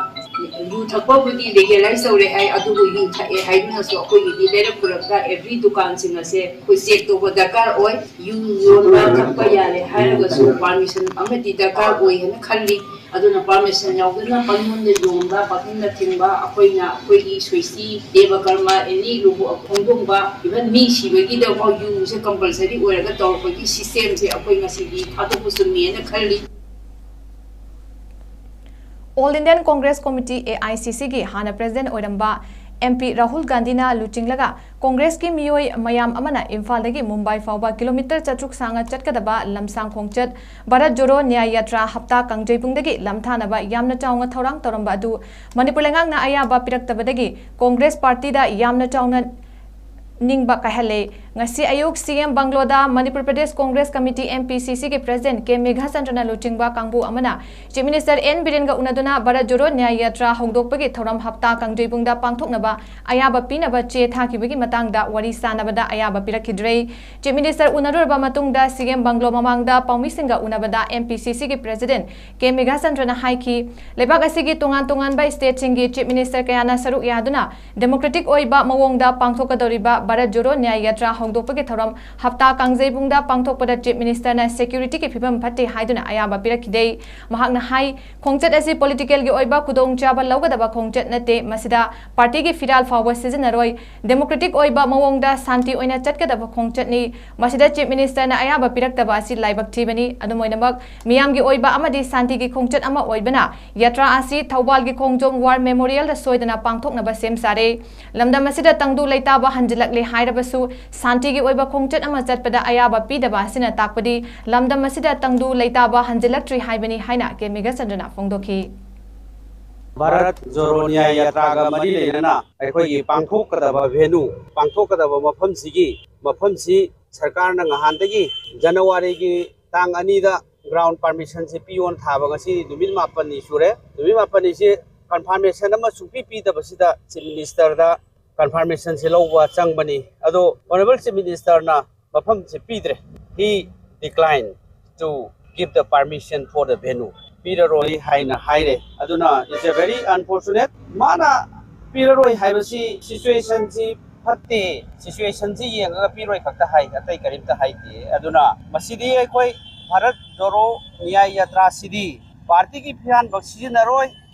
ꯌꯨ ꯊꯛꯄꯕꯨꯗꯤ ꯂꯤꯒꯦꯂꯥꯏꯁ ꯇꯧꯔꯦ ꯍꯥꯏ, ꯑꯗꯨꯕꯨ ꯌꯨ ꯊꯛꯑꯦ ꯍꯥꯏꯗꯨꯅꯁꯨ ꯑꯩꯈꯣꯏꯒꯤꯗꯤ ꯂꯩꯔꯛ ꯈꯨꯂꯛꯇ every ꯗꯨꯀꯥꯟꯁꯤꯡ ꯑꯁꯦ ꯑꯩꯈꯣꯏ ꯆꯦꯛ ꯇꯧꯕ ꯗꯔꯀꯥꯔ ꯑꯣꯏ꯫ ꯌꯨ ꯌꯣꯟꯕ ꯊꯛꯄ ꯌꯥꯔꯦ ꯍꯥꯏꯔꯒꯁꯨ ꯄꯥꯔꯃꯤꯁꯟ ꯑꯃꯗꯤ ꯗꯔꯀꯥꯔ ꯑꯣꯏ ꯍꯥꯏꯅ ꯈꯜꯂꯤ꯫ ꯑꯗꯨꯅ ꯄꯥꯔꯃꯤꯁꯟ ꯌꯥꯎꯗꯅ ꯄꯪꯌꯣꯟꯗ ꯌꯣꯟꯕ, ꯄꯪꯊꯤꯟꯗ ꯊꯤꯟꯕ, ꯑꯩꯈꯣꯏꯅ ꯑꯩꯈꯣꯏꯒꯤ ꯁꯣꯏꯁꯤ, ꯗꯦꯕ ꯀꯔꯃ, ꯑꯦꯅꯤ ꯂꯨꯍꯣꯡ ꯈꯣꯡꯗꯣꯡꯕ, ꯏꯚꯟ ꯃꯤ ꯁꯤꯕꯒꯤꯗꯐꯥꯎ ꯌꯨꯁꯦ ꯀꯝꯄꯜꯁꯔꯤ ꯑꯣꯏꯔꯒ ꯇꯧꯔꯛꯄꯒꯤ ꯁꯤꯁꯇꯦꯝꯁꯦ ꯑꯩꯈꯣꯏ ꯉꯁꯤꯗꯤ ꯊꯥꯗꯣꯛꯄ ꯆꯨꯝꯃꯦꯅ ꯈꯜꯂꯤ꯫ All Indian Congress Committee, AICCꯒꯤ ꯍꯥꯟꯅ ꯄ꯭ꯔꯦꯁꯤꯗꯦꯟꯠ ꯑꯣꯏꯔꯝꯕ MP ꯔꯥꯍꯨꯜ ꯒꯥꯟꯙꯤꯅ ꯂꯨꯆꯤꯡꯂꯒ ꯀꯣꯡꯒ꯭ꯔꯦꯁꯀꯤ ꯃꯤꯑꯣꯏ ꯃꯌꯥꯝ ꯑꯃꯅ ꯏꯝꯐꯥꯜꯗꯒꯤ ꯃꯨꯝꯕꯥꯏ ꯐꯥꯎꯕ ꯀꯤꯂꯣꯃꯤꯇꯔ ꯆꯥꯇ꯭ꯔꯨꯛ ꯁꯥꯡꯅ ꯆꯠꯀꯗꯕ ꯂꯝꯁꯥꯡ ꯈꯣꯡꯆꯠ ꯚꯥꯔꯠ ꯖꯣꯔꯣ ꯅ꯭ꯌꯥꯌ ꯌꯥꯇ꯭ꯔꯥ ꯍꯞꯇꯥ ꯀꯥꯡꯖꯩꯕꯨꯡꯗꯒꯤ ꯂꯝꯊꯥꯅꯕ ꯌꯥꯝꯅ ꯆꯥꯎꯅ ꯊꯧꯔꯥꯡ ꯇꯧꯔꯝꯕ ꯑꯗꯨ ꯃꯅꯤꯄꯨꯔ ꯂꯩꯉꯥꯛꯅ ꯑꯌꯥꯕ ꯄꯤꯔꯛꯇꯕꯗꯒꯤ ꯀꯣꯡꯒ꯭ꯔꯦꯁ ꯄꯥꯔꯇꯤꯗ ꯌꯥꯝꯅ ꯆꯥꯎꯅ ꯅꯤꯡꯕ ꯀꯥꯏꯍꯜꯂꯦ꯫ ꯉꯁꯤ ꯑꯌꯨꯛ CM ꯕꯪꯒ꯭ꯂꯣꯗ ꯃꯅꯤꯄꯨꯔ ꯄ꯭ꯔꯗꯦꯁ ꯀꯣꯡꯒ꯭ꯔꯦꯁ ꯀꯃꯤꯇꯤ, MPCCꯒꯤ ꯄ꯭ꯔꯦꯁꯤꯗꯦꯟꯠ ꯀꯦ ꯃꯦꯘꯥꯆꯟꯗ꯭ꯔꯅ ꯂꯨꯆꯤꯡꯕ ꯀꯥꯡꯕꯨ ꯑꯃꯅ ꯆꯤꯐ ꯃꯤꯅꯤꯁꯇꯔ ꯑꯦꯟ ꯕꯤꯔꯦꯟꯒ ꯎꯅꯗꯨꯅ ꯚꯥꯔꯠ ꯖꯣꯔꯣ ꯅ꯭ꯌꯥꯌ ꯌꯥꯇ꯭ꯔꯥ ꯍꯧꯗꯣꯛꯄꯒꯤ ꯊꯧꯔꯝ ꯍꯞꯇꯥ ꯀꯥꯡꯖꯩꯕꯨꯡꯗ ꯄꯥꯡꯊꯣꯛꯅꯕ ꯑꯌꯥꯕ ꯄꯤꯅꯕ ꯆꯦ ꯊꯥꯈꯤꯕꯒꯤ ꯃꯇꯥꯡꯗ ꯋꯥꯔꯤ ꯁꯥꯅꯕꯗ ꯑꯌꯥꯕ ꯄꯤꯔꯛꯈꯤꯗ꯭ꯔꯦ꯫ ꯆꯤꯐ ꯃꯤꯅꯤꯁꯇꯔ ꯎꯅꯔꯨꯔꯕ ꯃꯇꯨꯡꯗ CM ꯕꯪꯒ꯭ꯂꯣ ꯃꯃꯥꯡꯗ ꯄꯥꯎꯃꯤꯁꯤꯡꯒ ꯎꯅꯕꯗ MPCCꯒꯤ ꯄ꯭ꯔꯦꯁꯤꯗꯦꯟꯠ ꯀꯦ ꯃꯦꯘꯥꯆꯟꯗ꯭ꯔꯅ ꯍꯥꯏꯈꯤ, ꯂꯩꯕꯥꯛ ꯑꯁꯤꯒꯤ ꯇꯣꯉꯥꯟ ꯇꯣꯉꯥꯟꯕ ꯁ꯭ꯇꯦꯠꯁꯤꯡꯒꯤ ꯆꯤꯐ ꯃꯤꯅꯤꯁꯇꯔ ꯀꯌꯥꯅ ꯁꯔꯨꯛ ꯌꯥꯗꯨꯅ ꯗꯦꯃꯣꯀ꯭ꯔꯦꯇꯤꯛ ꯑꯣꯏꯕ ꯃꯑꯣꯡꯗ ꯄꯥꯡꯊꯣꯛꯀꯗꯧꯔꯤꯕ ꯚꯥꯔꯠ ꯖꯣꯔꯣ ꯅ꯭ꯌꯥꯌ ꯌꯥꯇ꯭ꯔꯥ ꯍꯧꯗꯣꯛꯄꯒꯤ ꯊꯧꯔꯝ ꯍꯞꯇꯥ ꯀꯥꯡꯖꯩꯕꯨꯡꯗ ꯄꯥꯡꯊꯣꯛꯄꯗ Chief Minister ꯅ security ꯒꯤ ꯐꯤꯕꯝ ꯐꯠꯇꯦ ꯍꯥꯏꯗꯨꯅ ꯑꯌꯥꯕ ꯄꯤꯔꯛꯈꯤꯗꯦ꯫ ꯃꯍꯥꯛꯅ ꯍꯥꯏ, ꯈꯣꯡꯆꯠ ꯑꯁꯤ political ꯒꯤ ꯑꯣꯏꯕ ꯈꯨꯗꯣꯡꯆꯥꯕ ꯂꯧꯒꯗꯕ ꯈꯣꯡꯆꯠ ꯅꯠꯇꯦ, ꯃꯁꯤꯗ party ꯒꯤ ꯐꯤꯔꯥꯜ ꯐꯥꯎꯕ ꯁꯤꯖꯤꯟꯅꯔꯣꯏ, democratic ꯑꯣꯏꯕ ꯃꯑꯣꯡꯗ ꯁꯥꯟꯇꯤ ꯑꯣꯏꯅ ꯆꯠꯀꯗꯕ ꯈꯣꯡꯆꯠꯅꯤ꯫ ꯃꯁꯤꯗ Chief Minister ꯅ ꯑꯌꯥꯕ ꯄꯤꯔꯛꯇꯕ ꯑꯁꯤ ꯂꯥꯏꯕꯛ ꯊꯤꯕꯅꯤ꯫ ꯑꯗꯨꯝ ꯑꯣꯏꯅꯃꯛ, ꯃꯤꯌꯥꯝꯒꯤ ꯑꯣꯏꯕ ꯑꯃꯗꯤ ꯁꯥꯟꯇꯤꯒꯤ ꯈꯣꯡꯆꯠ ꯑꯃ ꯑꯣꯏꯕꯅ ꯌꯥꯇ꯭ꯔꯥ ꯑꯁꯤ ꯊꯧꯕꯥꯜꯒꯤ ꯈꯣꯡꯖꯣꯝ War Memorial ꯗ ꯁꯣꯏꯗꯅ ꯄꯥꯡꯊꯣꯛꯅꯕ ꯁꯦꯝ ꯁꯥꯔꯦ꯫ ꯂꯝꯗꯝ ꯑꯁꯤꯗ ꯇꯪꯗꯨ ꯂꯩꯇꯥꯕ ꯍꯟꯖꯤꯜꯂꯛꯂꯦ ꯍꯥꯏꯔꯕꯁꯨ, ꯁꯥꯟꯇꯤꯒꯤ ꯑꯣꯏꯕ ꯈꯣꯡꯆꯠ ꯑꯃ ꯆꯠꯄꯗ ꯑꯌꯥꯕ ꯄꯤꯗꯕ ꯑꯁꯤꯅ ꯇꯥꯛꯄꯗꯤ ꯂꯝꯗꯝ ꯑꯁꯤꯗ ꯇꯪꯗꯨ ꯂꯩꯇꯥꯕ ꯍꯟꯖꯤꯜꯂꯛꯇ꯭ꯔꯤ ꯍꯥꯏꯕꯅꯤ ꯍꯥꯏꯅ ꯀꯦ ꯃꯦꯘꯆꯟꯗ꯭ꯔꯅ ꯐꯣꯡꯗꯣꯛꯈꯤ꯫ ꯚꯥꯔꯠ ꯖꯣꯔꯣ ꯅ꯭ꯌꯥꯌ ꯌꯥꯇ꯭ꯔꯥꯒ ꯃꯔꯤ ꯂꯩꯅꯅ ꯑꯩꯈꯣꯏꯒꯤ ꯄꯥꯡꯊꯣꯛꯀꯗꯕ venue, ꯄꯥꯡꯊꯣꯛꯀꯗꯕ ꯃꯐꯝꯁꯤꯒꯤ, ꯃꯐꯝꯁꯤ ꯁꯔꯀꯥꯔꯅ ꯉꯍꯥꯟꯗꯒꯤ ꯖꯅꯋꯥꯔꯤꯒꯤ ꯇꯥꯡ ꯑꯅꯤꯗ ground permission ꯁꯦ ꯄꯤꯌꯣꯅ ꯊꯥꯕ ꯉꯁꯤ ꯅꯨꯃꯤꯠ ꯃꯥꯄꯟꯅꯤ ꯁꯨꯔꯦ꯫ ꯅꯨꯃꯤꯠ ꯃꯥꯄꯟꯅꯤꯁꯤ confirmation ꯑꯃ ꯁꯨꯡꯄꯤ ꯄꯤꯗꯕꯁꯤꯗ Chief Minister ꯗ confirmation ꯁꯦ ꯂꯧꯕ ꯆꯪꯕꯅꯤ꯫ ꯑꯗꯣ Honourable Chief Minister ꯅ ꯃꯐꯝꯁꯦ ꯄꯤꯗ꯭ꯔꯦ꯫ He declined to give the permission for the venue. ꯄꯤꯔꯔꯣꯏ ꯍꯥꯏꯅ ꯍꯥꯏꯔꯦ꯫ ꯑꯗꯨꯅ it's a very unfortunate꯫ ꯃꯥꯅ ꯄꯤꯔꯔꯣꯏ ꯍꯥꯏꯕꯁꯤ situation ꯁꯤ ꯐꯠꯇꯦ, situation ꯁꯤ ꯌꯦꯡꯉꯒ ꯄꯤꯔꯣꯏ ꯈꯛꯇ ꯍꯥꯏ, ꯑꯇꯩ ꯀꯔꯤꯝꯇ ꯍꯥꯏꯗꯦ꯫ ꯑꯗꯨꯅ ꯃꯁꯤꯗꯤ ꯑꯩꯈꯣꯏ ꯚꯥꯔꯠ ꯖꯣꯔꯣ ꯅ꯭ꯌꯥꯌ ꯌꯥꯇ꯭ꯔꯥꯁꯤꯗꯤ party ꯒꯤ ꯐꯤꯔꯥꯟꯕ ꯁꯤꯖꯤꯟꯅꯔꯣꯏ꯫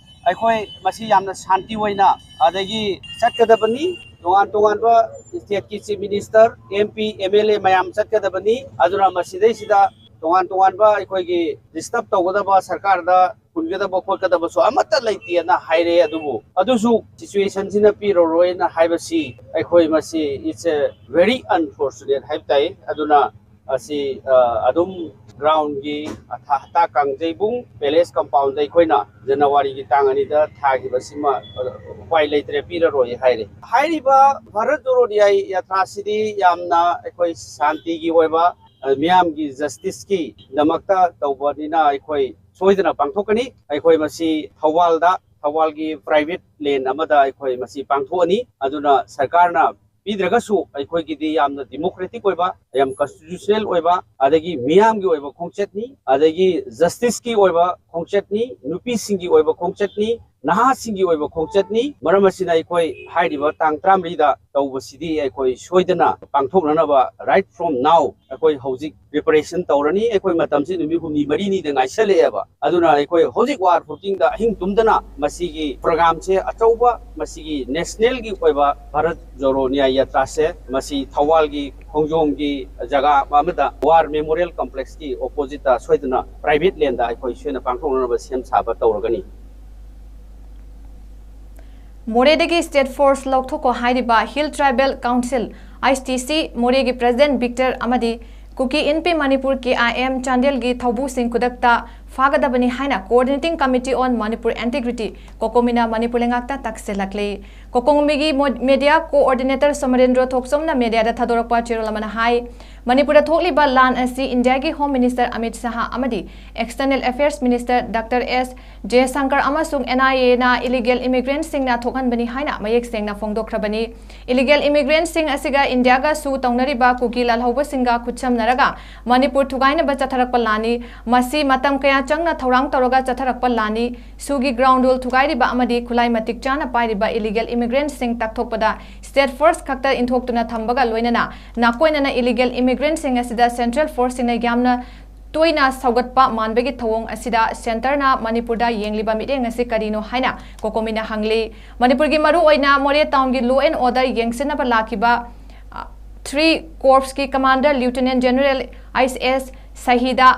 ꯑꯩꯈꯣꯏ ꯃꯁꯤ ꯌꯥꯝꯅ ꯁꯥꯟꯇꯤ ꯑꯣꯏꯅ ꯑꯗꯒꯤ ꯆꯠꯀꯗꯕꯅꯤ꯫ ꯇꯣꯉꯥꯟ ꯇꯣꯉꯥꯟꯕ state ꯀꯤ Chief Minister, M P, M L A ꯃꯌꯥꯝ ꯆꯠꯀꯗꯕꯅꯤ꯫ ꯑꯗꯨꯅ ꯃꯁꯤꯗꯩꯁꯤꯗ ꯇꯣꯉꯥꯟ ꯇꯣꯉꯥꯟꯕ ꯑꯩꯈꯣꯏꯒꯤ disturb ꯇꯧꯒꯗꯕ, ꯁꯔꯀꯥꯔꯗ ꯍꯨꯟꯒꯗꯕ ꯈꯣꯠꯀꯗꯕꯁꯨ ꯑꯃꯠꯇ ꯂꯩꯇꯦꯅ ꯍꯥꯏꯔꯦ꯫ ꯑꯗꯨꯕꯨ ꯑꯗꯨꯁꯨ situation ꯁꯤꯅ ꯄꯤꯔꯔꯣꯏꯅ ꯍꯥꯏꯕꯁꯤ ꯑꯩꯈꯣꯏ ꯃꯁꯤ it's a very unfortunate ꯍꯥꯏꯕ ꯇꯥꯏ꯫ ꯑꯗꯨꯅ ꯑꯁꯤ ꯑꯗꯨꯝ ground ꯒꯤ ꯍꯞꯇꯥ ꯀꯥꯡꯖꯩꯕꯨꯡ palace compound ꯗ ꯑꯩꯈꯣꯏꯅ ꯖꯅꯋꯥꯔꯤꯒꯤ ꯇꯥꯡ ꯑꯅꯤꯗ ꯊꯥꯈꯤꯕꯁꯤꯃ ꯎꯄꯥꯏ ꯂꯩꯇ꯭ꯔꯦ, ꯄꯤꯔꯔꯣꯏ ꯍꯥꯏꯔꯦ꯫ ꯍꯥꯏꯔꯤꯕ ꯚꯥꯔꯠ ꯖꯣꯔꯣ ꯅ꯭ꯌꯥꯌ ꯌꯥꯇ꯭ꯔꯥꯁꯤꯗꯤ ꯌꯥꯝꯅ ꯑꯩꯈꯣꯏ ꯁꯥꯟꯇꯤꯒꯤ ꯑꯣꯏꯕ, ꯃꯤꯌꯥꯝꯒꯤ justice ꯀꯤ ꯗꯃꯛꯇ ꯇꯧꯕꯅꯤꯅ ꯑꯩꯈꯣꯏ ꯁꯣꯏꯗꯅ ꯄꯥꯡꯊꯣꯛꯀꯅꯤ꯫ ꯑꯩꯈꯣꯏ ꯃꯁꯤ ꯊꯧꯕꯥꯜꯗ, ꯊꯧꯕꯥꯜꯒꯤ private land ꯑꯃꯗ ꯑꯩꯈꯣꯏ ꯃꯁꯤ ꯄꯥꯡꯊꯣꯛꯑꯅꯤ꯫ ꯑꯗꯨꯅ ꯁꯔꯀꯥꯔꯅ ꯄꯤꯗ꯭ꯔꯒꯁꯨ ꯑꯩꯈꯣꯏꯒꯤꯗꯤ ꯌꯥꯝꯅ democratic ꯑꯣꯏꯕ ꯌꯥꯝ ꯀꯟꯁꯇꯤꯇ꯭ꯌꯨꯁꯅꯦꯜ ꯑꯣꯏꯕ, ꯑꯗꯒꯤ ꯃꯤꯌꯥꯝꯒꯤ ꯑꯣꯏꯕ ꯈꯣꯡꯆꯠꯅꯤ, ꯑꯗꯒꯤ ꯖꯁꯇꯤꯁꯀꯤ ꯑꯣꯏꯕ ꯈꯣꯡꯆꯠꯅꯤ, ꯅꯨꯄꯤꯁꯤꯡꯒꯤ ꯑꯣꯏꯕ ꯈꯣꯡꯆꯠꯅꯤ, ꯅꯍꯥꯁꯤꯡꯒꯤ ꯑꯣꯏꯕ ꯈꯣꯡꯆꯠꯅꯤ꯫ ꯃꯔꯝ ꯑꯁꯤꯅ ꯑꯩꯈꯣꯏ ꯍꯥꯏꯔꯤꯕ ꯇꯥꯡ ꯇꯔꯥꯃꯔꯤꯗ ꯇꯧꯕꯁꯤꯗꯤ ꯑꯩꯈꯣꯏ ꯁꯣꯏꯗꯅ ꯄꯥꯡꯊꯣꯛꯅꯅꯕ right from now ꯑꯩꯈꯣꯏ ꯍꯧꯖꯤꯛ ꯄ꯭ꯔꯤꯄꯦꯔꯦꯁꯟ ꯇꯧꯔꯅꯤ꯫ ꯑꯩꯈꯣꯏ ꯃꯇꯝꯁꯤ ꯅꯨꯃꯤꯠ ꯍꯨꯝꯅꯤ ꯃꯔꯤꯅꯤꯗ ꯉꯥꯏꯁꯜꯂꯛꯑꯦꯕ꯫ ꯑꯗꯨꯅ ꯑꯩꯈꯣꯏ ꯍꯧꯖꯤꯛ ꯋꯥꯔ ꯐꯨꯇꯤꯡꯗ ꯑꯍꯤꯡ ꯇꯨꯝꯗꯅ ꯃꯁꯤꯒꯤ ꯄ꯭ꯔꯣꯒ꯭ꯔꯥꯝꯁꯦ, ꯑꯆꯧꯕ ꯃꯁꯤꯒꯤ ꯅꯦꯁꯅꯦꯜꯒꯤ ꯑꯣꯏꯕ ꯚꯥꯔꯠ ꯖꯣꯔꯣ ꯅ꯭ꯌꯥꯌ ꯌꯥꯇ꯭ꯔꯥꯁꯦ, ꯃꯁꯤ ꯊꯧꯕꯥꯜꯒꯤ ꯈꯣꯡꯖꯣꯝꯒꯤ ꯖꯒꯥ ꯑꯃꯗ ꯋꯥꯔ ꯃꯦꯃꯣꯔꯤꯌꯦꯜ ꯀꯝꯄ꯭ꯂꯦꯛꯁꯀꯤ ꯑꯣꯄꯣꯖꯤꯠꯇ ꯁꯣꯏꯗꯅ ꯄ꯭ꯔꯥꯏꯚꯦꯠ ꯂꯦꯟꯗ ꯑꯩꯈꯣꯏ ꯁꯣꯏꯅ ꯄꯥꯡꯊꯣꯛꯅꯅꯕ ꯁꯦꯝ ꯁꯥꯕ ꯇꯧꯔꯒꯅꯤ꯫ ꯃꯣꯔꯦꯗꯒꯤ ꯁ꯭ꯇꯦꯠ ꯐꯣꯔꯁ ꯂꯧꯊꯣꯛꯈꯣ ꯍꯥꯏꯔꯤꯕ ꯍꯤꯜ ꯇ꯭ꯔꯥꯏꯕꯦꯜ ꯀꯥꯎꯟꯁꯤꯜ, ꯑꯥꯏ ꯇꯤ ꯁꯤ, ꯃꯣꯔꯦꯒꯤ ꯄ꯭ꯔꯦꯁꯤꯗꯦꯟꯠ ꯕꯤꯛꯇꯔ ꯑꯃꯗꯤ ꯀꯨꯀꯤ ꯏꯟꯄꯤ ꯃꯅꯤꯄꯨꯔ, ꯀꯦ ꯑꯥꯏ ꯑꯦꯝ, ꯆꯥꯟꯗꯦꯜꯒꯤ ꯊꯧꯕꯨꯁꯤꯡ ꯈꯨꯗꯛꯇ ꯐꯥꯒꯗꯕꯅꯤ ꯍꯥꯏꯅ Coordinating Committee on Manipur Integrity, ꯀꯣꯀꯣꯃꯤꯅ Manipur ꯂꯩꯉꯥꯛꯇ ꯇꯛꯁꯤꯜꯂꯛꯂꯤ꯫ ꯀꯣꯀꯣꯃꯤꯒꯤ ꯃꯣ-, ꯃꯦꯗꯤꯌꯥ ꯀꯣꯑꯣꯔꯗꯤꯅꯦꯇꯔ ꯁꯣꯃꯔꯦꯟꯗ꯭ꯔꯣ ꯊꯣꯛꯆꯣꯝꯅ ꯃꯦꯗꯤꯌꯥꯗ ꯊꯥꯗꯣꯔꯛꯄ ꯆꯦꯔꯣꯜ ꯑꯃꯅ ꯍꯥꯏ, ꯃꯅꯤꯄꯨꯔꯗ ꯊꯣꯛꯂꯤꯕ ꯂꯥꯟ ꯑꯁꯤ ꯏꯟꯗꯤꯌꯥꯒꯤ ꯍꯣꯝ ꯃꯤꯅꯤꯁꯇꯔ ꯑꯃꯤꯠ ꯁꯥꯍ ꯑꯃꯗꯤ ꯑꯦꯛꯁꯇꯔꯅꯦꯜ ꯑꯦꯐꯤꯌꯔꯁ ꯃꯤꯅꯤꯁꯇꯔ ꯗꯥꯛꯇꯔ ꯑꯦꯁ ꯖꯌꯁꯪꯀꯔ ꯑꯃꯁꯨꯡ ꯑꯦꯟ ꯑꯥꯏ ꯑꯦꯅ ꯏꯂꯤꯒꯦꯜ ꯏꯃꯤꯒ꯭ꯔꯦꯟꯠꯁꯤꯡꯅ ꯊꯣꯛꯍꯟꯕꯅꯤ ꯍꯥꯏꯅ ꯃꯌꯦꯛ ꯁꯦꯡꯅ ꯐꯣꯡꯗꯣꯛꯈ꯭ꯔꯕꯅꯤ꯫ ꯏꯂꯤꯒꯦꯜ ꯏꯃꯤꯒ꯭ꯔꯦꯟꯠꯁꯤꯡ ꯑꯁꯤꯒ ꯏꯟꯗꯤꯌꯥꯒ ꯁꯨ ꯇꯧꯅꯔꯤꯕ ꯀꯨꯀꯤ ꯂꯥꯜꯍꯧꯕꯁꯤꯡꯒ ꯈꯨꯠꯁꯝꯅꯔꯒ ꯃꯅꯤꯄꯨꯔ ꯊꯨꯒꯥꯏꯅꯕ ꯆꯠꯊꯔꯛꯄ ꯂꯥꯟꯅꯤ꯫ ꯃꯁꯤ ꯃꯇꯝ ꯀꯌꯥ ꯆꯪꯅ ꯊꯧꯔꯥꯡ ꯇꯧꯔꯒ ꯆꯠꯊꯔꯛꯄ ꯂꯥꯟꯅꯤ꯫ ꯁꯨꯒꯤ ꯒ꯭ꯔꯥꯎꯟ ꯔꯨꯜ ꯊꯨꯒꯥꯏꯔꯤꯕ ꯑꯃꯗꯤ ꯈꯨꯠꯂꯥꯏ ꯃꯇꯤꯛ ꯆꯥꯅ ꯄꯥꯏꯔꯤꯕ ꯏꯂꯤꯒꯦꯜ ꯏꯃꯤꯒ꯭ꯔꯦꯟꯠꯁꯤꯡ ꯇꯛꯊꯣꯛꯄꯗ ꯁ꯭ꯇꯦꯠ ꯐꯣꯔꯁ ꯈꯛꯇ ꯏꯟꯊꯣꯛꯇꯨꯅ ꯊꯝꯕꯒ ꯂꯣꯏꯅꯅ ꯅꯥꯀꯣꯏꯅꯅ ꯏꯂꯤꯒꯦꯜ ꯏꯃꯤꯒ꯭ꯔꯦꯟꯠꯁꯤꯡ ꯑꯁꯤꯗ ꯁꯦꯟꯇ꯭ꯔꯦꯜ ꯐꯣꯔꯁꯁꯤꯡꯅ ꯌꯥꯝꯅ ꯇꯣꯏꯅ ꯁꯧꯒꯠꯄ ꯃꯥꯟꯕꯒꯤ ꯊꯧꯑꯣꯡ ꯑꯁꯤꯗ ꯁꯦꯟꯇꯔꯅ ꯃꯅꯤꯄꯨꯔꯗ ꯌꯦꯡꯂꯤꯕ ꯃꯤꯠꯌꯦꯡ ꯑꯁꯤ ꯀꯔꯤꯅꯣ ꯍꯥꯏꯅ ꯀꯣꯀꯣꯃꯤꯅ ꯍꯪꯂꯤ꯫ ꯃꯅꯤꯄꯨꯔꯒꯤ ꯃꯔꯨꯑꯣꯏꯅ ꯃꯣꯔꯦ ꯇꯥꯎꯟꯒꯤ law and order ꯌꯦꯡꯁꯤꯟꯅꯕ ꯂꯥꯛꯈꯤꯕ, ꯑ, ꯊ꯭ꯔꯤ ꯀꯣꯔꯞꯁꯀꯤ ꯀꯃꯥꯟꯗꯔ ꯂꯤꯎꯇꯤꯅꯦꯟꯠ ꯖꯦꯅꯔꯦꯜ ꯑꯥꯏ ꯑꯦꯁ ꯁꯍꯤꯗ,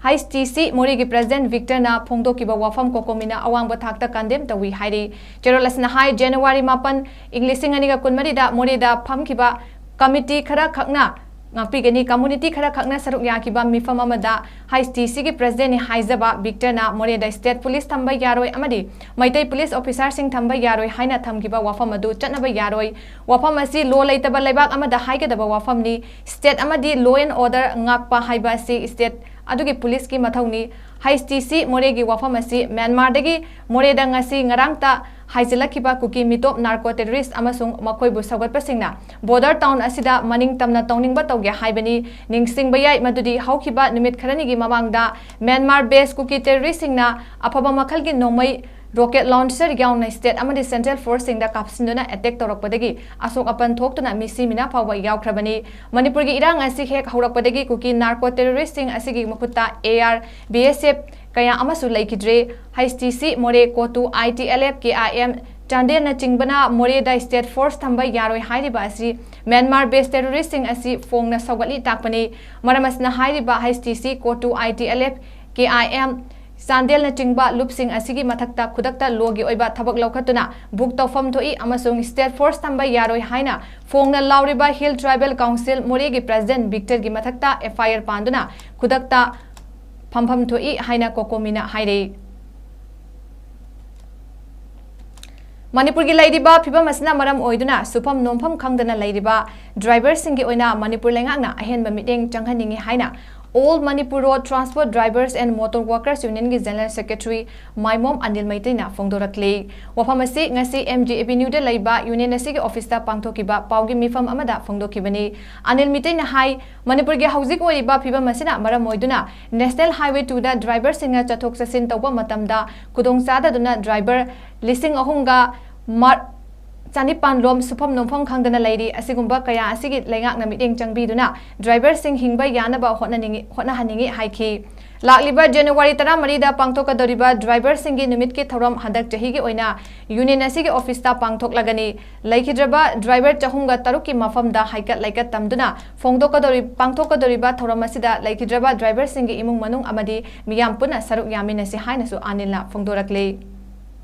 ꯑꯥꯏ ꯇꯤ ꯁꯤ ꯃꯣꯔꯦꯒꯤ ꯄ꯭ꯔꯦꯁꯤꯗꯦꯟꯠ ꯕꯤꯛꯇꯔꯅ ꯐꯣꯡꯗꯣꯛꯈꯤꯕ ꯋꯥꯐꯝ ꯀꯣꯀꯣꯃꯤꯅ ꯑꯋꯥꯡꯕ ꯊꯥꯛꯇ ꯀꯟꯗꯦꯝ ꯇꯧꯏ ꯍꯥꯏꯔꯤ꯫ ꯆꯦꯔꯣꯜ ꯑꯁꯤꯅ ꯍꯥꯏ, ꯖꯅꯋꯥꯔꯤ ꯃꯥꯄꯟ, ꯏꯪ ꯂꯤꯁꯤꯡ ꯑꯅꯤꯒ ꯀꯨꯟꯃꯔꯤꯗ ꯃꯣꯔꯦꯗ ꯐꯝꯈꯤꯕ ꯀꯃꯤꯇꯤ ꯈꯔ ꯈꯛꯅ ꯉꯥꯛꯄꯤꯒꯅꯤ꯫ ꯀꯝꯃꯨꯅꯤꯇꯤ ꯈꯔ ꯈꯛꯅ ꯁꯔꯨꯛ ꯌꯥꯈꯤꯕ ꯃꯤꯐꯝ ꯑꯃꯗ ꯑꯥꯏ ꯇꯤ ꯁꯤꯒꯤ ꯄ꯭ꯔꯦꯁꯤꯗꯦꯟꯠꯅꯤ ꯍꯥꯏꯖꯕ ꯕꯤꯛꯇꯔꯅ ꯃꯣꯔꯦꯗ ꯁ꯭ꯇꯦꯠ ꯄꯨꯂꯤꯁ ꯊꯝꯕ ꯌꯥꯔꯣꯏ ꯑꯃꯗꯤ ꯃꯩꯇꯩ ꯄꯨꯂꯤꯁ ꯑꯣꯐꯤꯁꯥꯔꯁꯤꯡ ꯊꯝꯕ ꯌꯥꯔꯣꯏ ꯍꯥꯏꯅ ꯊꯝꯈꯤꯕ ꯋꯥꯐꯝ ꯑꯗꯨ ꯆꯠꯅꯕ ꯌꯥꯔꯣꯏ꯫ ꯋꯥꯐꯝ ꯑꯁꯤ ꯂꯣ ꯂꯩꯇꯕ ꯂꯩꯕꯥꯛ ꯑꯃꯗ ꯍꯥꯏꯒꯗꯕ ꯋꯥꯐꯝꯅꯤ꯫ ꯁ꯭ꯇꯦꯠ ꯑꯃꯗꯤ law and order ꯉꯥꯛꯄ ꯍꯥꯏꯕ ꯑꯁꯤ ꯁ꯭ꯇꯦꯠ ꯑꯗꯨꯒꯤ ꯄꯨꯂꯤꯁꯀꯤ ꯃꯊꯧꯅꯤ꯫ ꯑꯥꯏ ꯇꯤ ꯁꯤ ꯃꯣꯔꯦꯒꯤ ꯋꯥꯐꯝ ꯑꯁꯤ ꯃ꯭ꯌꯥꯟꯃꯥꯔꯗꯒꯤ ꯃꯣꯔꯦꯗ ꯉꯁꯤ ꯉꯔꯥꯡꯇ ꯍꯥꯏꯖꯤꯜꯂꯛꯈꯤꯕ ꯀꯨꯀꯤ ꯃꯤꯇꯣꯞ ꯅꯥꯔꯀꯣ ꯇꯦꯔꯣꯔꯤꯁ ꯑꯃꯁꯨꯡ ꯃꯈꯣꯏꯕꯨ ꯁꯧꯒꯠꯄꯁꯤꯡꯅ ꯕꯣꯔꯗꯔ ꯇꯥꯎꯟ ꯑꯁꯤꯗ ꯃꯅꯤꯡ ꯇꯝꯅ ꯇꯧꯅꯤꯡꯕ ꯇꯧꯒꯦ ꯍꯥꯏꯕꯅꯤ꯫ ꯅꯤꯡꯁꯤꯡꯕ ꯌꯥꯏ ꯃꯗꯨꯗꯤ ꯍꯧꯈꯤꯕ ꯅꯨꯃꯤꯠ ꯈꯔꯅꯤꯒꯤ ꯃꯃꯥꯡꯗ ꯃ꯭ꯌꯥꯟꯃꯥꯔ ꯕꯦꯁ ꯀꯨꯀꯤ ꯇꯦꯔꯣꯔꯤꯁꯁꯤꯡꯅ ꯑꯐꯕ ꯃꯈꯜꯒꯤ ꯅꯣꯡꯃꯩ ꯔꯣꯀꯦꯠ ꯂꯣꯟꯆꯔ ꯌꯥꯎꯅ ꯁ꯭ꯇꯦꯠ ꯑꯃꯗꯤ ꯁꯦꯟꯇ꯭ꯔꯦꯜ ꯐꯣꯔꯁꯁꯤꯡꯗ ꯀꯥꯞꯁꯤꯟꯗꯨꯅ ꯑꯦꯇꯦꯛ ꯇꯧꯔꯛꯄꯗꯒꯤ ꯑꯁꯣꯛ ꯑꯄꯟ ꯊꯣꯛꯇꯨꯅ ꯃꯤꯁꯤ ꯃꯤꯅꯥ ꯐꯥꯎꯕ ꯌꯥꯎꯈ꯭ꯔꯕꯅꯤ꯫ ꯃꯅꯤꯄꯨꯔꯒꯤ ꯏꯔꯥꯡ ꯑꯁꯤ ꯍꯦꯛ ꯍꯧꯔꯛꯄꯗꯒꯤ ꯀꯨꯀꯤ ꯅꯥꯔꯀꯣ ꯇꯦꯔꯣꯔꯤꯁꯁꯤꯡ ꯑꯁꯤꯒꯤ ꯃꯈꯨꯠꯇ A R B S F ꯀꯌꯥ ꯑꯃꯁꯨ ꯂꯩꯈꯤꯗ꯭ꯔꯦ꯫ ꯍꯩꯆ ꯇꯤ ꯁꯤ, ꯃꯣꯔꯦ, ꯀꯣꯇꯨ, ꯑꯥꯏ ꯇꯤ ꯑꯦꯜ ꯑꯦꯐ, ꯀꯦ ꯑꯥꯏ ꯑꯦꯝ, ꯆꯥꯟꯗꯦꯜꯅꯆꯤꯡꯕꯅ ꯃꯣꯔꯦꯗ ꯁ꯭ꯇꯦꯠ ꯐꯣꯔꯁ ꯊꯝꯕ ꯌꯥꯔꯣꯏ ꯍꯥꯏꯔꯤꯕ ꯑꯁꯤ ꯃ꯭ꯌꯥꯟꯃꯥꯔ ꯕꯦꯁ ꯇꯦꯔꯣꯔꯤꯁꯁꯤꯡ ꯑꯁꯤ ꯐꯣꯡꯅ ꯁꯧꯒꯠꯂꯤ ꯇꯥꯛꯄꯅꯤ꯫ ꯃꯔꯝ ꯑꯁꯤꯅ ꯍꯥꯏꯔꯤꯕ ꯍꯩꯆ ꯇꯤ ꯁꯤ, ꯀꯣꯇꯨ, ꯑꯥꯏ ꯇꯤ ꯑꯦꯜ ꯑꯦꯐ, ꯀꯦ ꯑꯥꯏ ꯑꯦꯝ, ꯆꯥꯟꯗꯦꯜꯅꯆꯤꯡꯕ ꯂꯨꯞꯁꯤꯡ ꯑꯁꯤꯒꯤ ꯃꯊꯛꯇ ꯈꯨꯗꯛꯇ ꯂꯣꯒꯤ ꯑꯣꯏꯕ ꯊꯕꯛ ꯂꯧꯈꯠꯇꯨꯅ ꯕꯨꯛ ꯇꯧꯐꯝ ꯊꯣꯛꯏ ꯑꯃꯁꯨꯡ ꯁ꯭ꯇꯦꯠ ꯐꯣꯔꯁ ꯊꯝꯕ ꯌꯥꯔꯣꯏ ꯍꯥꯏꯅ ꯐꯣꯡꯅ ꯂꯥꯎꯔꯤꯕ ꯍꯤꯜ ꯇ꯭ꯔꯥꯏꯕꯦꯜ ꯀꯥꯎꯟꯁꯤꯜ ꯃꯣꯔꯦꯒꯤ ꯄ꯭ꯔꯦꯁꯤꯗꯦꯟꯠ ꯕꯤꯛꯇꯔꯒꯤ ꯃꯊꯛꯇ ꯑꯦꯐ ꯑꯥꯏ ꯑꯥꯔ ꯄꯥꯟꯗꯨꯅ ꯈꯨꯗꯛꯇ ꯐꯝꯐꯝ ꯊꯣꯛꯏ ꯍꯥꯏꯅ ꯀꯣꯀꯣꯃꯤꯅ ꯍꯥꯏꯔꯤ꯫ ꯃꯅꯤꯄꯨꯔꯒꯤ ꯂꯩꯔꯤꯕ ꯐꯤꯕꯝ ꯑꯁꯤꯅ ꯃꯔꯝ ꯑꯣꯏꯗꯨꯅ ꯁꯨꯐꯝ ꯅꯣꯝꯐꯝ ꯈꯪꯗꯅ ꯂꯩꯔꯤꯕ ꯗ꯭ꯔꯥꯏꯚꯔꯁꯤꯡꯒꯤ ꯑꯣꯏꯅ ꯃꯅꯤꯄꯨꯔ ꯂꯩꯉꯥꯛꯅ ꯑꯍꯦꯟꯕ ꯃꯤꯠꯌꯦꯡ ꯆꯪꯍꯟꯅꯤꯡꯏ ꯍꯥꯏꯅ All Manipur Road Transport Drivers and Motor Workers Unionꯒꯤ General Secretary ꯃꯥꯏꯃꯣꯝ Anil ꯃꯩꯇꯩꯅ ꯐꯣꯡꯗꯣꯔꯛꯂꯤ꯫ ꯋꯥꯐꯝ ꯑꯁꯤ ꯉꯁꯤ ꯑꯦꯝ ꯖꯤ ꯑꯦꯚꯦꯅ꯭ꯌꯨꯗ ꯂꯩꯕ ꯌꯨꯅꯤꯌꯟ ꯑꯁꯤꯒꯤ ꯑꯣꯐꯤꯁꯇ ꯄꯥꯡꯊꯣꯛꯈꯤꯕ ꯄꯥꯎꯒꯤ ꯃꯤꯐꯝ ꯑꯃꯗ ꯐꯣꯡꯗꯣꯛꯈꯤꯕꯅꯤ꯫ ꯑꯅꯤꯜ ꯃꯩꯇꯩꯅ ꯍꯥꯏ, ꯃꯅꯤꯄꯨꯔꯒꯤ ꯍꯧꯖꯤꯛ ꯑꯣꯏꯔꯤꯕ ꯐꯤꯕꯝ ꯑꯁꯤꯅ ꯃꯔꯝ ꯑꯣꯏꯗꯨꯅ ꯅꯦꯁꯅꯦꯜ ꯍꯥꯏꯋꯦ ꯇꯨꯗ ꯗ꯭ꯔꯥꯏꯚꯔꯁꯤꯡꯅ ꯆꯠꯊꯣꯛ ꯆꯠꯁꯤꯟ ꯇꯧꯕ ꯃꯇꯝꯗ ꯈꯨꯗꯣꯡꯆꯥꯗꯗꯨꯅ ꯗ꯭ꯔꯥꯏꯚꯔ ꯂꯤꯁꯤꯡ ꯑꯍꯨꯝꯒ ꯃꯥ-, ꯆꯅꯤꯄꯥꯟ ꯂꯣꯝ ꯁꯨꯐꯝ ꯅꯣꯝꯐꯝ ꯈꯪꯗꯅ ꯂꯩꯔꯤ꯫ ꯑꯁꯤꯒꯨꯝꯕ ꯀꯌꯥ ꯑꯁꯤꯒꯤ ꯂꯩꯉꯥꯛꯅ ꯃꯤꯠꯌꯦꯡ ꯆꯪꯕꯤꯗꯨꯅ ꯗ꯭ꯔꯥꯏꯚꯔꯁꯤꯡ ꯍꯤꯡꯕ ꯌꯥꯅꯕ ꯍꯣꯠꯅꯅꯤꯡꯏ, ꯍꯣꯠꯅꯍꯟꯅꯤꯡꯏ ꯍꯥꯏꯈꯤ꯫ ꯂꯥꯛꯂꯤꯕ ꯖꯅꯋꯥꯔꯤ ꯇꯔꯥꯃꯔꯤꯗ ꯄꯥꯡꯊꯣꯛꯀꯗꯧꯔꯤꯕ ꯗ꯭ꯔꯥꯏꯚꯔꯁꯤꯡꯒꯤ ꯅꯨꯃꯤꯠꯀꯤ ꯊꯧꯔꯝ ꯍꯟꯗꯛ ꯆꯍꯤꯒꯤ ꯑꯣꯏꯅ ꯌꯨꯅꯤꯌꯟ ꯑꯁꯤꯒꯤ ꯑꯣꯐꯤꯁꯇ ꯄꯥꯡꯊꯣꯛꯂꯒꯅꯤ꯫ ꯂꯩꯈꯤꯗ꯭ꯔꯕ ꯗ꯭ꯔꯥꯏꯚꯔ ꯆꯍꯨꯝꯒ ꯇꯔꯨꯛꯀꯤ ꯃꯐꯝꯗ ꯍꯩꯀꯠ ꯂꯩꯀꯠ ꯇꯝꯗꯨꯅ ꯐꯣꯡꯗꯣꯛꯀꯗꯧꯔꯤ-, ꯄꯥꯡꯊꯣꯛꯀꯗꯧꯔꯤꯕ ꯊꯧꯔꯝ ꯑꯁꯤꯗ ꯂꯩꯈꯤꯗ꯭ꯔꯕ ꯗ꯭ꯔꯥꯏꯚꯔꯁꯤꯡꯒꯤ ꯏꯃꯨꯡ ꯃꯅꯨꯡ ꯑꯃꯗꯤ ꯃꯤꯌꯥꯝ ꯄꯨꯟꯅ ꯁꯔꯨꯛ ꯌꯥꯃꯤꯟꯅꯁꯤ ꯍꯥꯏꯅꯁꯨ ꯑꯅꯤꯜꯅ ꯐꯣꯡꯗꯣꯔꯛꯂꯤ꯫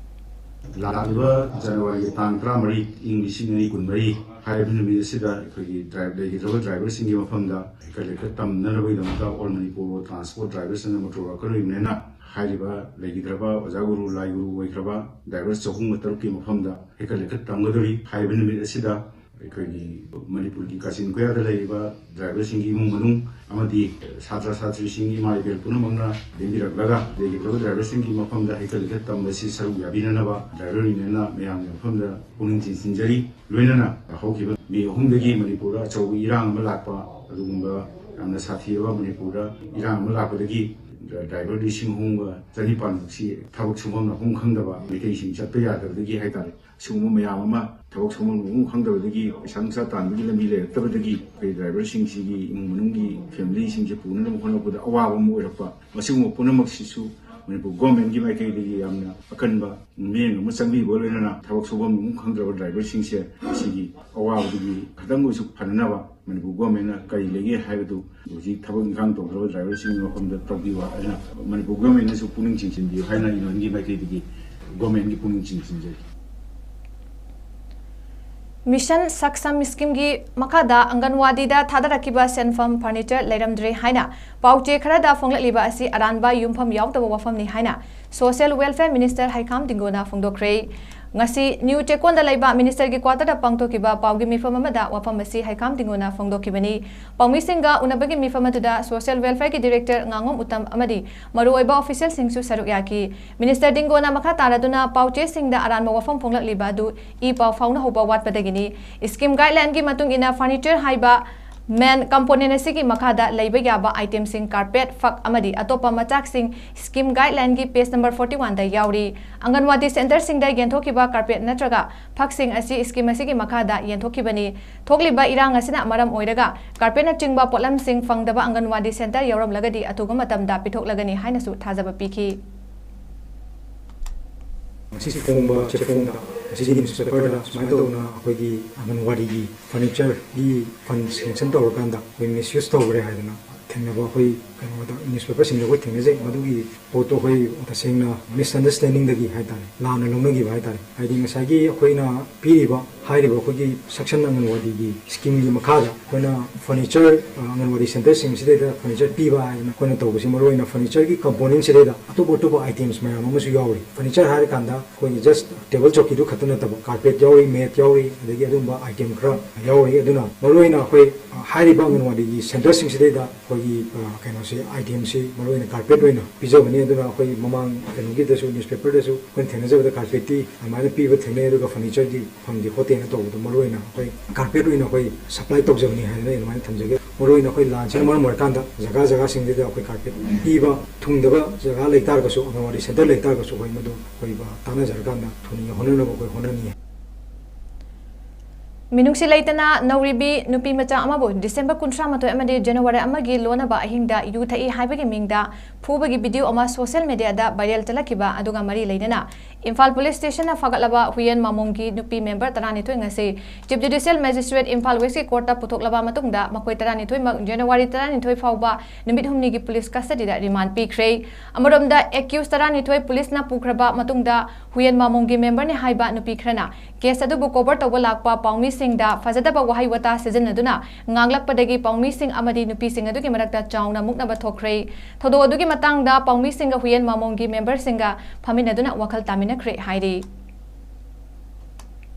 ꯂꯥꯛꯂꯤꯕ ꯖꯅꯋꯥꯔꯤꯒꯤ ꯇꯥꯡ ꯇꯔꯥꯃꯔꯤ, ꯏꯪ ꯂꯤꯁꯤꯡ ꯑꯅꯤ ꯀꯨꯟꯃꯔꯤ ꯍꯥꯏꯔꯤꯕ ꯅꯨꯃꯤꯠ ꯑꯁꯤꯗ ꯑꯩꯈꯣꯏꯒꯤ ꯗ꯭ꯔꯥꯏꯚ-, ꯂꯩꯈꯤꯗ꯭ꯔꯕ ꯗ꯭ꯔꯥꯏꯚꯔꯁꯤꯡꯒꯤ ꯃꯐꯝꯗ ꯍꯩꯀꯠ ꯂꯩꯀꯠ ꯇꯝꯅꯅꯕꯒꯤꯗꯃꯛꯇ All Manipur Road Transport Drivers and Motor Worker Unionꯅ ꯍꯥꯏꯔꯤꯕ ꯂꯩꯈꯤꯗ꯭ꯔꯕ ꯑꯣꯖꯥ ꯒꯨꯔꯨ, ꯂꯥꯏ ꯒꯨꯔꯨ ꯑꯣꯏꯈ꯭ꯔꯕ ꯗ꯭ꯔꯥꯏꯚꯔ ꯆꯍꯨꯝꯒ ꯇꯔꯨꯛꯀꯤ ꯃꯐꯝꯗ ꯍꯩꯀꯠ ꯂꯩꯀꯠ ꯇꯝꯒꯗꯧꯔꯤ꯫ ꯍꯥꯏꯔꯤꯕ ꯅꯨꯃꯤꯠ ꯑꯁꯤꯗ ꯑꯩꯈꯣꯏꯒꯤ ꯃꯅꯤꯄꯨꯔꯒꯤ ꯀꯥꯆꯤꯟ ꯀꯣꯌꯥꯗ ꯂꯩꯔꯤꯕ ꯗ꯭ꯔꯥꯏꯚꯔꯁꯤꯡꯒꯤ ꯏꯃꯨꯡ ꯃꯅꯨꯡ ꯑꯃꯗꯤ ꯁꯥꯇ꯭ꯔ ꯁꯥꯇ꯭ꯔꯤꯁꯤꯡ, ꯏꯃꯥ ꯏꯕꯦꯜ ꯄꯨꯝꯅꯃꯛꯅ ꯂꯦꯡꯕꯤꯔꯛꯂꯒ ꯂꯩꯔꯤꯕ ꯗ꯭ꯔꯥꯏꯚꯔꯁꯤꯡꯒꯤ ꯃꯐꯝꯗ ꯍꯩꯀꯠ ꯂꯩꯀꯠ ꯇꯝꯕꯁꯤ ꯁꯔꯨꯛ ꯌꯥꯕꯤꯅꯅꯕ ꯗ꯭ꯔꯥꯏꯚꯔ ꯌꯨꯅꯤꯌꯟꯅ ꯃꯌꯥꯝꯒꯤ ꯃꯐꯝꯗ ꯄꯨꯛꯅꯤꯡ ꯆꯤꯡꯁꯤꯟꯖꯔꯤ꯫ ꯂꯣꯏꯅꯅ ꯍꯧꯈꯤꯕ ꯃꯦ ꯑꯍꯨꯝꯗꯒꯤ ꯃꯅꯤꯄꯨꯔꯗ ꯑꯆꯧꯕ ꯏꯔꯥꯡ ꯑꯃ ꯂꯥꯛꯄ, ꯑꯗꯨꯒꯨꯝꯕ ꯌꯥꯝꯅ ꯁꯥꯊꯤꯔꯕ ꯃꯅꯤꯄꯨꯔꯗ ꯏꯔꯥꯡ ꯑꯃ ꯂꯥꯛꯄꯗꯒꯤ ꯗ꯭ꯔꯥꯏꯚꯔ ꯂꯤꯁꯤꯡ ꯑꯍꯨꯝꯒ ꯆꯅꯤꯄꯥꯟꯃꯨꯛꯁꯤ ꯊꯕꯛ ꯁꯨꯐꯝ ꯅꯣꯝꯐꯝ ꯈꯪꯗꯕ, ꯃꯩꯇꯩꯁꯤꯡ ꯆꯠꯄ ꯌꯥꯗꯕꯗꯒꯤ ꯍꯥꯏꯇꯥꯔꯦ, ꯁꯤꯒꯨꯝꯕ ꯃꯌꯥꯝ ꯑꯃ, ꯊꯕꯛ ꯁꯨꯐꯝ ꯅꯣꯝꯐꯝ ꯈꯪꯗꯕꯗꯒꯤ, ꯄꯩꯁꯥ ꯅꯨꯡꯁꯥ ꯇꯥꯟꯕꯒꯤ ꯂꯝꯕꯤ ꯂꯩꯔꯛꯇꯕꯗꯒꯤ ꯑꯩꯈꯣꯏ ꯗ꯭ꯔꯥꯏꯚꯔꯁꯤꯡꯁꯤꯒꯤ ꯏꯃꯨꯡ ꯃꯅꯨꯡꯒꯤ ꯐꯦꯃꯤꯂꯤꯁꯤꯡꯁꯦ ꯄꯨꯅꯅꯕ ꯍꯣꯠꯅꯕꯗ ꯑꯋꯥꯕ ꯑꯃ ꯑꯣꯏꯔꯛꯄ, ꯃꯁꯤꯒꯨꯝꯕ ꯄꯨꯝꯅꯃꯛꯁꯤꯁꯨ ꯃꯅꯤꯄꯨꯔ ꯒꯣꯔꯃꯦꯟꯒꯤ ꯃꯥꯏꯀꯩꯗꯒꯤ ꯌꯥꯝꯅ ꯑꯀꯟꯕ ꯃꯤꯠꯌꯦꯡ ꯑꯃ ꯆꯪꯕꯤꯕꯒ ꯂꯣꯏꯅꯅ ꯊꯕꯛ ꯁꯨꯐꯝ ꯅꯣꯝꯐꯝ ꯈꯪꯗ꯭ꯔꯕ ꯗ꯭ꯔꯥꯏꯚꯔꯁꯤꯡꯁꯦ ꯃꯁꯤꯒꯤ ꯑꯋꯥꯕꯗꯒꯤ ꯈꯤꯇꯪ ꯑꯣꯏꯔꯁꯨ ꯐꯅꯅꯕ ꯃꯅꯤꯄꯨꯔ ꯒꯣꯔꯃꯦꯟꯅ ꯀꯔꯤ ꯂꯩꯒꯦ ꯍꯥꯏꯕꯗꯨ ꯍꯧꯖꯤꯛ ꯊꯕꯛ ꯏꯪꯈꯥꯡ ꯇꯧꯗ꯭ꯔꯕ ꯗ꯭ꯔꯥꯏꯚꯔꯁꯤꯡꯒꯤ ꯃꯐꯝꯗ ꯇꯧꯕꯤꯌꯨ ꯍꯥꯏꯅ ꯃꯅꯤꯄꯨꯔ ꯒꯣꯔꯃꯦꯟꯅꯁꯨ ꯄꯨꯛꯅꯤꯡ ꯆꯤꯡꯁꯤꯟꯕꯤꯌꯨ ꯍꯥꯏꯅ ꯌꯨꯅꯤꯌꯟꯒꯤ ꯃꯥꯏꯀꯩꯗꯒꯤ ꯒꯣꯔꯃꯦꯟꯒꯤ ꯄꯨꯛꯅꯤꯡ ꯆꯤꯡꯁꯤꯟꯖꯔꯤ꯫ ꯃꯤꯁꯟ ꯁꯛꯁꯝ ꯁ꯭ꯀꯤꯝꯒꯤ ꯃꯈꯥꯗ ꯑꯪꯒꯟꯋꯥꯗꯤꯗ ꯊꯥꯗꯔꯛꯈꯤꯕ ꯁꯦꯟꯐꯝ ꯐꯔꯅꯤꯆꯔ ꯂꯩꯔꯝꯗ꯭ꯔꯦ ꯍꯥꯏꯅ ꯄꯥꯎꯆꯦ ꯈꯔꯗ ꯐꯣꯡꯂꯛꯂꯤꯕ ꯑꯁꯤ ꯑꯔꯥꯟꯕ ꯌꯨꯝꯐꯝ ꯌꯥꯎꯗꯕ ꯋꯥꯐꯝꯅꯤ ꯍꯥꯏꯅ ꯁꯣꯁꯤꯌꯦꯜ ꯋꯦꯜꯐꯤꯌꯔ ꯃꯤꯅꯤꯁꯇꯔ ꯍꯩꯈꯥꯝ ꯇꯤꯡꯒꯣꯅ ꯐꯣꯡꯗꯣꯛꯈ꯭ꯔꯦ꯫ ꯉꯁꯤ ꯅ꯭ꯌꯨ ꯆꯦꯛꯀꯣꯟꯗ ꯂꯩꯕ ꯃꯤꯅꯤꯁꯇꯔꯒꯤ ꯀ꯭ꯋꯥꯇꯔꯗ ꯄꯥꯡꯊꯣꯛꯈꯤꯕ ꯄꯥꯎꯒꯤ ꯃꯤꯐꯝ ꯑꯃꯗ ꯋꯥꯐꯝ ꯑꯁꯤ ꯍꯩꯈꯥꯝ ꯇꯤꯡꯒꯣꯅ ꯐꯣꯡꯗꯣꯛꯈꯤꯕꯅꯤ꯫ ꯄꯥꯎꯃꯤꯁꯤꯡꯒ ꯎꯅꯕꯒꯤ ꯃꯤꯐꯝ ꯑꯗꯨꯗ ꯁꯣꯁꯤꯌꯦꯜ ꯋꯦꯜꯐꯤꯌꯔꯒꯤ ꯗꯤꯔꯦꯛꯇꯔ ꯉꯥꯉꯣꯝ ꯎꯇꯝ ꯑꯃꯗꯤ ꯃꯔꯨꯑꯣꯏꯕ ꯑꯣꯐꯤꯁꯤꯌꯦꯜꯁꯤꯡꯁꯨ ꯁꯔꯨꯛ ꯌꯥꯈꯤ꯫ ꯃꯤꯅꯤꯁꯇꯔ ꯇꯤꯡꯒꯣꯅ ꯃꯈꯥ ꯇꯥꯔꯗꯨꯅ ꯄꯥꯎꯆꯦꯁꯤꯡꯗ ꯑꯔꯥꯟꯕ ꯋꯥꯐꯝ ꯐꯣꯡꯂꯛꯂꯤꯕ ꯑꯗꯨ ꯏ ꯄꯥꯎ ꯐꯥꯎꯅꯍꯧꯕ ꯋꯥꯠꯄꯗꯒꯤꯅꯤ꯫ ꯁ꯭ꯀꯤꯝ ꯒꯥꯏꯗꯂꯥꯏꯟꯒꯤ ꯃꯇꯨꯡ ꯏꯟꯅ ꯐꯔꯅꯤꯆꯔ ꯍꯥꯏꯕ ꯃꯦꯟ ꯀꯝꯄꯣꯅꯦꯟ ꯑꯁꯤꯒꯤ ꯃꯈꯥꯗ ꯂꯩꯕ ꯌꯥꯕ ꯑꯥꯏꯇꯦꯝꯁꯤꯡ ꯀꯥꯔꯄꯦꯠ, ꯐꯛ ꯑꯃꯗꯤ ꯑꯇꯣꯞꯄ ꯃꯆꯥꯛꯁꯤꯡ ꯁ꯭ꯀꯤꯝ ꯒꯥꯏꯗꯂꯥꯏꯟꯒꯤ ꯄꯦꯖ ꯅꯝꯕꯔ ꯐꯣꯔꯇꯤ ꯋꯥꯟꯗ ꯌꯥꯎꯔꯤ꯫ ꯑꯪꯒꯟꯋꯥꯗꯤ ꯁꯦꯟꯇꯔꯁꯤꯡꯗ ꯌꯦꯟꯊꯣꯛꯈꯤꯕ ꯀꯥꯔꯄꯦꯠ ꯅꯠꯇ꯭ꯔꯒ ꯐꯛꯁꯤꯡ ꯑꯁꯤ ꯁ꯭ꯀꯤꯝ ꯑꯁꯤꯒꯤ ꯃꯈꯥꯗ ꯌꯦꯟꯊꯣꯛꯈꯤꯕꯅꯤ꯫ ꯊꯣꯛꯂꯤꯕ ꯏꯔꯥꯡ ꯑꯁꯤꯅ ꯃꯔꯝ ꯑꯣꯏꯔꯒ ꯀꯥꯔꯄꯦꯠꯅꯆꯤꯡꯕ ꯄꯣꯠꯂꯝꯁꯤꯡ ꯐꯪꯗꯕ ꯑꯪꯒꯟꯋꯥꯗꯤ ꯁꯦꯟꯇꯔ ꯌꯥꯎꯔꯝꯂꯒꯗꯤ ꯑꯊꯨꯕ ꯃꯇꯝꯗ ꯄꯤꯊꯣꯛꯂꯒꯅꯤ ꯍꯥꯏꯅꯁꯨ ꯊꯥꯖꯕ ꯄꯤꯈꯤ꯫ ꯉꯁꯤ ꯐꯣꯡꯕ ꯆꯦꯐꯣꯡꯗ, ꯉꯁꯤꯒꯤ ꯅ꯭ꯌꯨꯁꯄꯦꯄꯔꯗ ꯁꯨꯃꯥꯏꯅ ꯇꯧꯗꯅ ꯑꯩꯈꯣꯏꯒꯤ ꯑꯪꯒꯟꯋꯥꯗꯤꯒꯤ ꯐꯔꯅꯤꯆꯔꯒꯤ ꯐꯟ ꯁꯦꯡꯁꯟ ꯇꯧꯔꯀꯥꯟꯗ ꯑꯩꯈꯣꯏ ꯃꯤꯁꯌꯨꯁ ꯇꯧꯈ꯭ꯔꯦ ꯍꯥꯏꯗꯅ ꯊꯦꯡꯅꯕ ꯑꯩꯈꯣꯏ ꯀꯩꯅꯣꯗ ꯅ꯭ꯌꯨꯁꯄꯦꯄꯔꯁꯤꯡꯗ ꯑꯩꯈꯣꯏ ꯊꯦꯡꯅꯖꯩ꯫ ꯃꯗꯨꯒꯤ ꯄꯣꯠꯇꯣ ꯑꯩꯈꯣꯏ ꯇꯁꯦꯡꯅ ꯃꯤꯁꯑꯟꯗꯔꯁꯇꯦꯟꯗꯤꯡꯗꯒꯤ ꯍꯥꯏꯇꯥꯔꯦ, ꯂꯥꯟꯅ ꯂꯧꯅꯈꯤꯕ ꯍꯥꯏꯇꯥꯔꯦ꯫ ꯍꯥꯏꯗꯤ ꯉꯁꯥꯏꯒꯤ ꯑꯩꯈꯣꯏꯅ ꯄꯤꯔꯤꯕ, ꯍꯥꯏꯔꯤꯕ ꯑꯩꯈꯣꯏꯒꯤ ꯁꯛꯁꯟ ꯑꯪꯒꯟꯋꯥꯗꯤꯒꯤ ꯁ꯭ꯀꯤꯝꯒꯤ ꯃꯈꯥꯗ ꯑꯩꯈꯣꯏꯅ ꯐꯔꯅꯤꯆꯔ, ꯑ, ꯑꯪꯒꯟꯋꯥꯗꯤ ꯁꯦꯟꯇꯔꯁꯤꯡꯁꯤꯗꯩꯗ ꯐꯔꯅꯤꯆꯔ ꯄꯤꯕ ꯍꯥꯏꯗꯅ ꯑꯩꯈꯣꯏꯅ ꯇꯧꯕꯁꯤ, ꯃꯔꯨꯑꯣꯏꯅ ꯐꯔꯅꯤꯆꯔꯒꯤ ꯀꯝꯄꯣꯅꯦꯟꯁꯤꯗꯩꯗ ꯑꯇꯣꯞ ꯑꯇꯣꯞꯄ ꯑꯥꯏꯇꯦꯝꯁ ꯃꯌꯥꯝ ꯑꯃꯁꯨ ꯌꯥꯎꯔꯤ꯫ ꯐꯔꯅꯤꯆꯔ ꯍꯥꯏꯔꯀꯥꯟꯗ ꯑꯩꯈꯣꯏꯒꯤ ꯖꯁ ꯇꯦꯕꯜ ꯆꯧꯀꯤꯗꯨ ꯈꯛꯇ ꯅꯠꯇꯕ, ꯀꯥꯔꯄꯦꯠ ꯌꯥꯎꯔꯤ, ꯃꯦꯠ ꯌꯥꯎꯔꯤ, ꯑꯗꯒꯤ ꯑꯗꯨꯝꯕ ꯑꯥꯏꯇꯦꯝ ꯈꯔ ꯌꯥꯎꯔꯤ꯫ ꯑꯗꯨꯅ ꯃꯔꯨꯑꯣꯏꯅ ꯑꯩꯈꯣꯏ, ꯑ, ꯍꯥꯏꯔꯤꯕ ꯑꯪꯒꯟꯋꯥꯗꯤꯒꯤ ꯁꯦꯟꯇꯔꯁꯤꯡꯁꯤꯗꯩꯗ ꯑꯩꯈꯣꯏꯒꯤ, ꯑ, ꯀꯩꯅꯣꯁꯤ, ꯑꯥꯏꯇꯦꯝꯁꯤ ꯃꯔꯨꯑꯣꯏꯅ ꯀꯥꯔꯄꯦꯠ ꯑꯣꯏꯅ ꯄꯤꯖꯕꯅꯤ꯫ ꯑꯗꯨꯅ ꯑꯩꯈꯣꯏ ꯃꯃꯥꯡ ꯀꯩꯅꯣꯒꯤꯗꯁꯨ, ꯅ꯭ꯌꯨꯁꯄꯦꯄꯔꯗꯁꯨ ꯑꯩꯈꯣꯏꯅ ꯊꯦꯡꯅꯖꯕꯗ ꯀꯥꯔꯄꯦꯠꯇꯤ ꯑꯗꯨꯃꯥꯏꯅ ꯄꯤꯕ ꯊꯦꯡꯅꯩ, ꯑꯗꯨꯒ ꯐꯔꯅꯤꯆꯔꯗꯤ ꯐꯪꯗꯦ ꯈꯣꯠꯇꯦꯅ ꯇꯧꯕꯗꯣ, ꯃꯔꯨꯑꯣꯏꯅ ꯑꯩꯈꯣꯏ ꯀꯥꯔꯄꯦꯠ ꯑꯣꯏꯅ ꯑꯩꯈꯣꯏ ꯁꯄ꯭ꯂꯥꯏ ꯇꯧꯖꯕꯅꯤ ꯍꯥꯏꯗꯅ ꯑꯩ ꯑꯗꯨꯃꯥꯏꯅ ꯊꯝꯖꯒꯦ꯫ ꯃꯔꯨꯑꯣꯏꯅ ꯑꯩꯈꯣꯏ ꯂꯥꯟꯁꯤꯅ ꯃꯔꯝ ꯑꯣꯏꯔꯀꯥꯟꯗ ꯖꯒꯥ ꯖꯒꯥꯁꯤꯡꯁꯤꯗ ꯑꯩꯈꯣꯏ ꯀꯥꯔꯄꯦꯠ ꯄꯤꯕ ꯊꯨꯡꯗꯕ ꯖꯒꯥ ꯂꯩꯇꯥꯔꯒꯁꯨ, ꯑꯪꯒꯟꯋꯥꯗꯤ ꯁꯦꯟꯇꯔ ꯂꯩꯇꯥꯔꯒꯁꯨ, ꯑꯩꯈꯣꯏ ꯃꯗꯨ ꯑꯩꯈꯣꯏ ꯇꯥꯟꯅꯖꯔꯀꯥꯟꯗ ꯊꯨꯅ ꯌꯧꯍꯟꯅꯅꯕ ꯑꯩꯈꯣꯏ ꯍꯣꯠꯅꯅꯤ꯫ ꯃꯤꯅꯨꯡꯁꯤ ꯂꯩꯇꯅ ꯅꯧꯔꯤꯕꯤ ꯅꯨꯄꯤ ꯃꯆꯥ ꯑꯃꯕꯨ ꯗꯤꯁꯦꯝꯕꯔ ꯀꯨꯟꯊ꯭ꯔꯥ ꯃꯥꯊꯣꯏ ꯑꯃꯗꯤ ꯖꯅꯋꯥꯔꯤ ꯑꯃꯒꯤ ꯂꯣꯟꯅꯕ ꯑꯍꯤꯡꯗ ꯌꯨ ꯊꯛꯏ ꯍꯥꯏꯕꯒꯤ ꯃꯤꯡꯗ ꯐꯨꯕꯒꯤ ꯚꯤꯗꯤꯑꯣ ꯑꯃ ꯁꯣꯁꯤꯌꯦꯜ ꯃꯤꯗꯤꯌꯥꯗ ꯚꯥꯏꯔꯦꯜ ꯆꯠꯂꯛꯈꯤꯕ ꯑꯗꯨꯒ ꯃꯔꯤ ꯂꯩꯅꯅ ꯏꯝꯐꯥꯜ ꯄꯨꯂꯤꯁ ꯁ꯭ꯇꯦꯁꯟꯅ ꯐꯥꯒꯠꯂꯕ ꯍꯨꯌꯦꯟ ꯃꯥꯃꯣꯡꯒꯤ ꯅꯨꯄꯤ ꯃꯦꯝꯕꯔ ꯇꯔꯥꯅꯤꯊꯣꯏ ꯉꯁꯤ ꯆꯤꯐ ꯖꯨꯗꯤꯁꯤꯌꯦꯜ ꯃꯦꯖꯤꯁꯇ꯭ꯔꯦꯠ ꯏꯝꯐꯥꯜ ꯋꯦꯁꯀꯤ ꯀꯣꯔꯠꯇ ꯄꯨꯊꯣꯛꯂꯕ ꯃꯇꯨꯡꯗ ꯃꯈꯣꯏ ꯇꯔꯥꯅꯤꯊꯣꯏꯃꯛ ꯖꯅꯋꯥꯔꯤ ꯇꯔꯥꯅꯤꯊꯣꯏ ꯐꯥꯎꯕ ꯅꯨꯃꯤꯠ ꯍꯨꯝꯅꯤꯒꯤ ꯄꯨꯂꯤꯁ ꯀꯁꯇꯗꯤꯗ ꯔꯤꯃꯥꯟ ꯄꯤꯈ꯭ꯔꯦ꯫ ꯑꯃꯔꯣꯝꯗ ꯑꯦꯀ꯭ꯌꯨꯁ ꯇꯔꯥꯅꯤꯊꯣꯏ ꯄꯨꯂꯤꯁꯅ ꯄꯨꯈ꯭ꯔꯕ ꯃꯇꯨꯡꯗ ꯍꯨꯌꯦꯟ ꯃꯥꯃꯣꯡꯒꯤ ꯃꯦꯝꯕꯔꯅꯤ ꯍꯥꯏꯕ ꯅꯨꯄꯤ ꯈꯔꯅ ꯀꯦꯁ ꯑꯗꯨꯕꯨ ꯀꯣꯚꯔ ꯇꯧꯕ ꯂꯥꯛꯄ ꯄꯥꯎꯃꯤꯁꯤꯡꯗ ꯐꯖꯗꯕ ꯋꯥꯍꯩ ꯋꯥꯇꯥ ꯁꯤꯖꯤꯟꯅꯗꯨꯅ ꯉꯥꯡꯂꯛꯄꯗꯒꯤ ꯄꯥꯎꯃꯤꯁꯤꯡ ꯑꯃꯗꯤ ꯅꯨꯄꯤꯁꯤꯡ ꯑꯗꯨꯒꯤ ꯃꯔꯛꯇ ꯆꯥꯎꯅ ꯃꯨꯛꯅꯕ ꯊꯣꯛꯈ꯭ꯔꯦ꯫ ꯊꯧꯗꯣꯛ ꯑꯗꯨꯒꯤ ꯃꯇꯥꯡꯗ ꯄꯥꯎꯃꯤꯁꯤꯡꯒ ꯍꯨꯌꯦꯟ ꯃꯥꯃꯣꯡꯒꯤ ꯃꯦꯝꯕꯔꯁꯤꯡꯒ ꯐꯝꯃꯤꯟꯅꯗꯨꯅ ꯋꯥꯈꯜ ꯇꯥꯃꯤꯟꯅꯈ꯭ꯔꯦ ꯍꯥꯏꯔꯤ꯫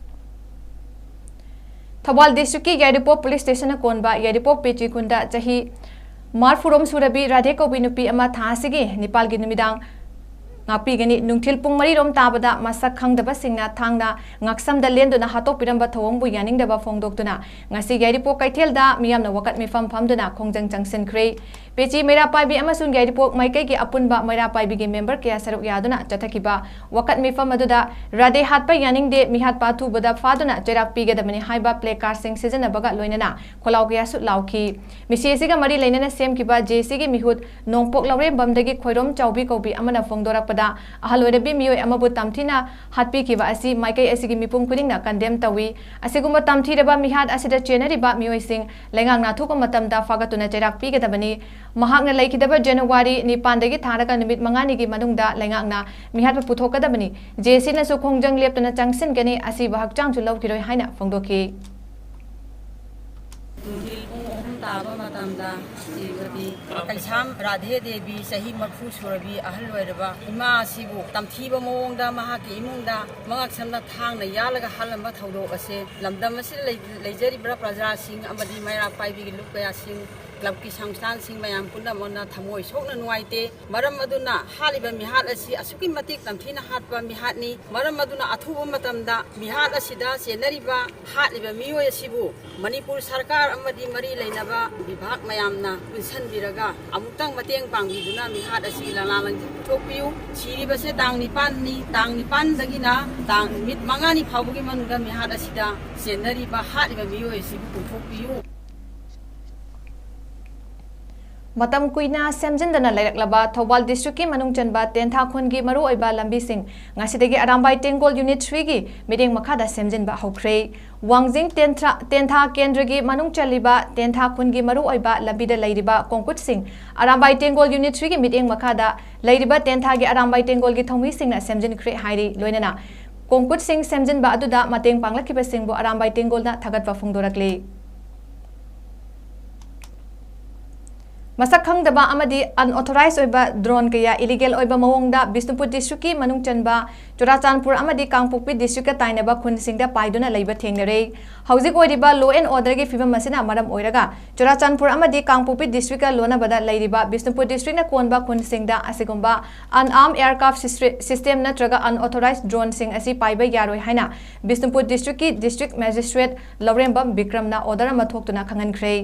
ꯊꯧꯕꯥꯜ ꯗꯤꯁꯇ꯭ꯔꯤꯛꯀꯤ ꯌꯥꯏꯔꯤꯄꯣꯛ ꯄꯨꯂꯤꯁ ꯁ꯭ꯇꯦꯁꯟꯅ ꯀꯣꯟꯕ ꯌꯥꯏꯔꯤꯄꯣꯛ ꯄꯦꯆꯤ ꯈꯨꯟꯗ ꯆꯍꯤ ꯃꯔꯤꯐꯨꯔꯣꯝ ꯁꯨꯔꯕꯤ ꯔꯥꯙꯦ ꯀꯧꯕꯤ ꯅꯨꯄꯤ ꯑꯃ ꯊꯥ ꯑꯁꯤꯒꯤ ꯅꯤꯄꯥꯜꯒꯤ ꯅꯨꯃꯤꯗꯥꯡ ꯉꯥꯛꯄꯤꯒꯅꯤ꯫ ꯅꯨꯡꯊꯤꯜ ꯄꯨꯡ ꯃꯔꯤꯔꯣꯝ ꯇꯥꯕꯗ ꯃꯁꯛ ꯈꯪꯗꯕꯁꯤꯡꯅ ꯊꯥꯡꯅ ꯉꯥꯛꯁꯝꯗ ꯂꯦꯟꯗꯨꯅ ꯍꯥꯠꯇꯣꯛꯄꯤꯔꯝꯕ ꯊꯧꯑꯣꯡꯕꯨ ꯌꯥꯅꯤꯡꯗꯕ ꯐꯣꯡꯗꯣꯛꯇꯨꯅ ꯉꯁꯤ ꯌꯥꯏꯔꯤꯄꯣꯛ ꯀꯩꯊꯦꯜꯗ ꯃꯤꯌꯥꯝꯅ ꯋꯥꯀꯠ ꯃꯤꯐꯝ ꯐꯝꯗꯨꯅ ꯈꯣꯡꯖꯪ ꯆꯪꯁꯤꯟꯈ꯭ꯔꯦ꯫ ꯄꯦꯆꯤ ꯃꯩꯔꯥ ꯄꯥꯏꯕꯤ ꯑꯃꯁꯨꯡ ꯌꯥꯏꯔꯤꯄꯣꯛ ꯃꯥꯏꯀꯩꯒꯤ ꯑꯄꯨꯟꯕ ꯃꯩꯔꯥ ꯄꯥꯏꯕꯤꯒꯤ ꯃꯦꯝꯕꯔ ꯀꯌꯥ ꯁꯔꯨꯛ ꯌꯥꯗꯨꯅ ꯆꯠꯊꯈꯤꯕ ꯋꯥꯀꯠ ꯃꯤꯐꯝ ꯑꯗꯨꯗ ꯔꯥꯙꯦ ꯍꯥꯠꯄ ꯌꯥꯅꯤꯡꯗꯦ, ꯃꯤꯍꯥꯠ ꯄꯥꯊꯨꯕꯗ ꯐꯥꯗꯨꯅ ꯆꯩꯔꯥꯛ ꯄꯤꯒꯗꯕꯅꯤ ꯍꯥꯏꯕ ꯄ꯭ꯂꯦ ꯀꯥꯔꯗꯁꯤꯡ ꯁꯤꯖꯤꯟꯅꯕꯒ ꯂꯣꯏꯅꯅ ꯈꯣꯜꯂꯥꯎ ꯀꯌꯥꯁꯨ ꯂꯥꯎꯈꯤ꯫ ꯃꯤꯁꯤ ꯑꯁꯤꯒ ꯃꯔꯤ ꯂꯩꯅꯅ ꯁꯦꯝꯈꯤꯕ ꯖꯦ ꯁꯤꯒꯤ ꯃꯤꯍꯨꯠ ꯅꯣꯡꯄꯣꯛ ꯂꯧꯔꯦꯝꯕꯝꯗꯒꯤ ꯈꯣꯏꯔꯣꯝ ꯆꯥꯎꯕꯤ ꯀꯧꯕꯤ ꯑꯃꯅ ꯐꯣꯡꯗꯣꯔꯛꯄꯗ, ꯑꯍꯜ ꯑꯣꯏꯔꯕꯤ ꯃꯤꯑꯣꯏ ꯑꯃꯕꯨ ꯇꯝꯊꯤꯅ ꯍꯥꯠꯄꯤꯈꯤꯕ ꯑꯁꯤ ꯃꯥꯏꯀꯩ ꯑꯁꯤꯒꯤ ꯃꯤꯄꯨꯝ ꯈꯨꯗꯤꯡꯅ ꯀꯟꯗꯦꯝ ꯇꯧꯏ꯫ ꯑꯁꯤꯒꯨꯝꯕ ꯇꯝꯊꯤꯔꯕ ꯃꯤꯍꯥꯠ ꯑꯁꯤꯗ ꯆꯦꯟꯅꯔꯤꯕ ꯃꯤꯑꯣꯏꯁꯤꯡ ꯂꯩꯉꯥꯛꯅ ꯑꯊꯨꯕ ꯃꯇꯝꯗ ꯐꯥꯒꯠꯇꯨꯅ ꯆꯩꯔꯥꯛ ꯄꯤꯒꯗꯕꯅꯤ꯫ ꯃꯍꯥꯛꯅ ꯂꯩꯈꯤꯗꯕ ꯖꯅꯋꯥꯔꯤ ꯅꯤꯄꯥꯟꯗꯒꯤ ꯊꯥꯔꯒ ꯅꯨꯃꯤꯠ ꯃꯉꯥꯅꯤꯒꯤ ꯃꯅꯨꯡꯗ ꯂꯩꯉꯥꯛꯅ ꯃꯤꯍꯥꯠꯄ ꯄꯨꯊꯣꯛꯀꯗꯕꯅꯤ꯫ ꯖꯦ ꯁꯤꯅꯁꯨ ꯈꯣꯡꯖꯪ ꯂꯦꯞꯇꯅ ꯆꯪꯁꯤꯟꯒꯅꯤ, ꯑꯁꯤꯕ ꯍꯛꯆꯥꯡꯁꯨ ꯂꯧꯈꯤꯔꯣꯏ ꯍꯥꯏꯅ ꯐꯣꯡꯗꯣꯛꯈꯤ꯫ ꯅꯨꯡꯊꯤꯜ ꯄꯨꯡ ꯑꯍꯨꯝ ꯇꯥꯕ ꯃꯇꯝꯗ ꯁ꯭ꯔꯤꯃꯇꯤ ꯀꯩꯁꯥꯝ ꯔꯥꯙꯦ ꯗꯦꯕꯤ, ꯆꯍꯤ ꯃꯔꯤꯐꯨ ꯁꯨꯔꯕꯤ ꯑꯍꯜ ꯑꯣꯏꯔꯕ ꯏꯃꯥ ꯑꯁꯤꯕꯨ ꯇꯝꯊꯤꯕ ꯃꯑꯣꯡꯗ ꯃꯍꯥꯛꯀꯤ ꯏꯃꯨꯡꯗ ꯃꯉꯛꯁꯝꯗ ꯊꯥꯡꯅ ꯌꯥꯜꯂꯒ ꯍꯥꯠꯂꯝꯕ ꯊꯧꯗꯣꯛ ꯑꯁꯦ ꯂꯝꯗꯝ ꯑꯁꯤꯗ ꯂꯩ-, ꯂꯩꯖꯔꯤꯕ ꯄ꯭ꯔꯖꯥꯁꯤꯡ ꯑꯃꯗꯤ ꯃꯩꯔꯥ ꯄꯥꯏꯕꯤꯒꯤ ꯂꯨꯞ ꯀꯌꯥꯁꯤꯡ, ꯀ꯭ꯂꯕꯀꯤ ꯁꯪꯁꯊꯥꯟꯁꯤꯡ ꯃꯌꯥꯝ ꯄꯨꯝꯅꯃꯛꯅ ꯊꯃꯣꯏ ꯁꯣꯛꯅ ꯅꯨꯡꯉꯥꯏꯇꯦ꯫ ꯃꯔꯝ ꯑꯗꯨꯅ ꯍꯥꯠꯂꯤꯕ ꯃꯤꯍꯥꯠ ꯑꯁꯤ ꯑꯁꯨꯛꯀꯤ ꯃꯇꯤꯛ ꯇꯝꯊꯤꯅ ꯍꯥꯠꯄ ꯃꯤꯍꯥꯠꯅꯤ꯫ ꯃꯔꯝ ꯑꯗꯨꯅ ꯑꯊꯨꯕ ꯃꯇꯝꯗ ꯃꯤꯍꯥꯠ ꯑꯁꯤꯗ ꯆꯦꯟꯅꯔꯤꯕ ꯍꯥꯠꯂꯤꯕ ꯃꯤꯑꯣꯏ ꯑꯁꯤꯕꯨ ꯃꯅꯤꯄꯨꯔ ꯁꯔꯀꯥꯔ ꯑꯃꯗꯤ ꯃꯔꯤ ꯂꯩꯅꯕ ꯕꯤꯚꯥꯒ ꯃꯌꯥꯝꯅ ꯄꯨꯟꯁꯤꯟꯕꯤꯔꯒ ꯑꯃꯨꯛꯇꯪ ꯃꯇꯦꯡ ꯄꯥꯡꯕꯤꯗꯨꯅ ꯃꯤꯍꯥꯠ ꯑꯁꯤ ꯂꯥꯂꯥ ꯂꯪꯖꯤꯡ ꯄꯨꯊꯣꯛꯄꯤꯌꯨ꯫ ꯁꯤꯔꯤꯕꯁꯦ ꯇꯥꯡ ꯅꯤꯄꯥꯟꯅꯤ, ꯇꯥꯡ ꯅꯤꯄꯥꯟꯗꯒꯤꯅ ꯇꯥꯡ ꯅꯨꯃꯤꯠ ꯃꯉꯥꯅꯤ ꯐꯥꯎꯕꯒꯤ ꯃꯅꯨꯡꯗ ꯃꯤꯍꯥꯠ ꯑꯁꯤꯗ ꯆꯦꯟꯅꯔꯤꯕ ꯍꯥꯠꯂꯤꯕ ꯃꯤꯑꯣꯏ ꯑꯁꯤꯕꯨ ꯄꯨꯊꯣꯛꯄꯤꯌꯨ꯫ ꯃꯇꯝ ꯀꯨꯏꯅ ꯁꯦꯝꯖꯤꯟꯗꯅ ꯂꯩꯔꯛꯂꯕ ꯊꯧꯕꯥꯜ ꯗꯤꯁꯇ꯭ꯔꯤꯛꯀꯤ ꯃꯅꯨꯡ ꯆꯟꯕ ꯇꯦꯟꯊꯥ ꯈꯨꯟꯒꯤ ꯃꯔꯨꯑꯣꯏꯕ ꯂꯝꯕꯤꯁꯤꯡ ꯉꯁꯤꯗꯒꯤ ꯑꯔꯥꯝꯕꯥꯏ ꯇꯦꯡꯒꯣꯜ ꯌꯨꯅꯤꯠ ꯊ꯭ꯔꯤꯒꯤ ꯃꯤꯠꯌꯦꯡ ꯃꯈꯥꯗ ꯁꯦꯝꯖꯤꯟꯕ ꯍꯧꯈ꯭ꯔꯦ꯫ ꯋꯥꯡꯖꯤꯡ ꯇꯦꯟꯊ꯭ꯔꯥ-, ꯇꯦꯟꯊꯥ ꯀꯦꯟꯗ꯭ꯔꯒꯤ ꯃꯅꯨꯡ ꯆꯜꯂꯤꯕ ꯇꯦꯟꯊꯥ ꯈꯨꯟꯒꯤ ꯃꯔꯨꯑꯣꯏꯕ ꯂꯝꯕꯤꯗ ꯂꯩꯔꯤꯕ ꯀꯣꯡꯀꯨꯠꯁꯤꯡ ꯑꯔꯥꯝꯕꯥꯏ ꯇꯦꯡꯒꯣꯜ ꯌꯨꯅꯤꯠ ꯊ꯭ꯔꯤꯒꯤ ꯃꯤꯠꯌꯦꯡ ꯃꯈꯥꯗ ꯂꯩꯔꯤꯕ ꯇꯦꯟꯊꯥꯒꯤ ꯑꯔꯥꯝꯕꯥꯏ ꯇꯦꯡꯒꯣꯜꯒꯤ ꯊꯧꯃꯤꯁꯤꯡꯅ ꯁꯦꯝꯖꯤꯟꯈ꯭ꯔꯦ ꯍꯥꯏꯔꯤ꯫ ꯂꯣꯏꯅꯅ ꯀꯣꯡꯀꯨꯠꯁꯤꯡ ꯁꯦꯝꯖꯤꯟꯕ ꯑꯗꯨꯗ ꯃꯇꯦꯡ ꯄꯥꯡꯂꯛꯈꯤꯕꯁꯤꯡꯕꯨ ꯑꯔꯥꯝꯕꯥꯏ ꯇꯦꯡꯒꯣꯜꯅ ꯊꯥꯒꯠꯄ ꯐꯣꯡꯗꯣꯔꯛꯂꯤ꯫ ꯃꯁꯛ ꯈꯪꯗꯕ ꯑꯃꯗꯤ unauthorized ꯑꯣꯏꯕ drone ꯀꯌꯥ illegal ꯑꯣꯏꯕ ꯃꯑꯣꯡꯗ ꯕꯤꯁꯅꯨꯄꯨꯔ district ꯀꯤ ꯃꯅꯨꯡ ꯆꯟꯕ ꯆꯨꯔꯥꯆꯥꯟꯄꯨꯔ ꯑꯃꯗꯤ ꯀꯥꯡꯄꯣꯛꯄꯤ district ꯀ ꯇꯥꯏꯅꯕ ꯈꯨꯟꯁꯤꯡꯗ ꯄꯥꯏꯗꯨꯅ ꯂꯩꯕ ꯊꯦꯡꯅꯔꯦ꯫ ꯍꯧꯖꯤꯛ ꯑꯣꯏꯔꯤꯕ law and order ꯒꯤ ꯐꯤꯕꯝ ꯑꯁꯤꯅ ꯃꯔꯝ ꯑꯣꯏꯔꯒ ꯆꯨꯔꯥꯆꯥꯟꯄꯨꯔ ꯑꯃꯗꯤ ꯀꯥꯡꯄꯣꯛꯄꯤ district ꯀ ꯂꯣꯟꯅꯕꯗ ꯂꯩꯔꯤꯕ ꯕꯤꯁꯅꯨꯄꯨꯔ district ꯅ ꯀꯣꯟꯕ ꯈꯨꯟꯁꯤꯡꯗ ꯑꯁꯤꯒꯨꯝꯕ unarmed aircraft sys-, system ꯅꯠꯇ꯭ꯔꯒ unauthorized drone ꯁꯤꯡ ꯑꯁꯤ ꯄꯥꯏꯕ ꯌꯥꯔꯣꯏ ꯍꯥꯏꯅ ꯕꯤꯁꯅꯨꯄꯨꯔ district ꯀꯤ district magistrate ꯂꯧꯔꯦꯝꯕꯝ ꯕꯤꯀ꯭ꯔꯝꯅ order ꯑꯃ ꯊꯣꯛꯇꯨꯅ ꯈꯪꯍꯟꯈ꯭ꯔꯦ꯫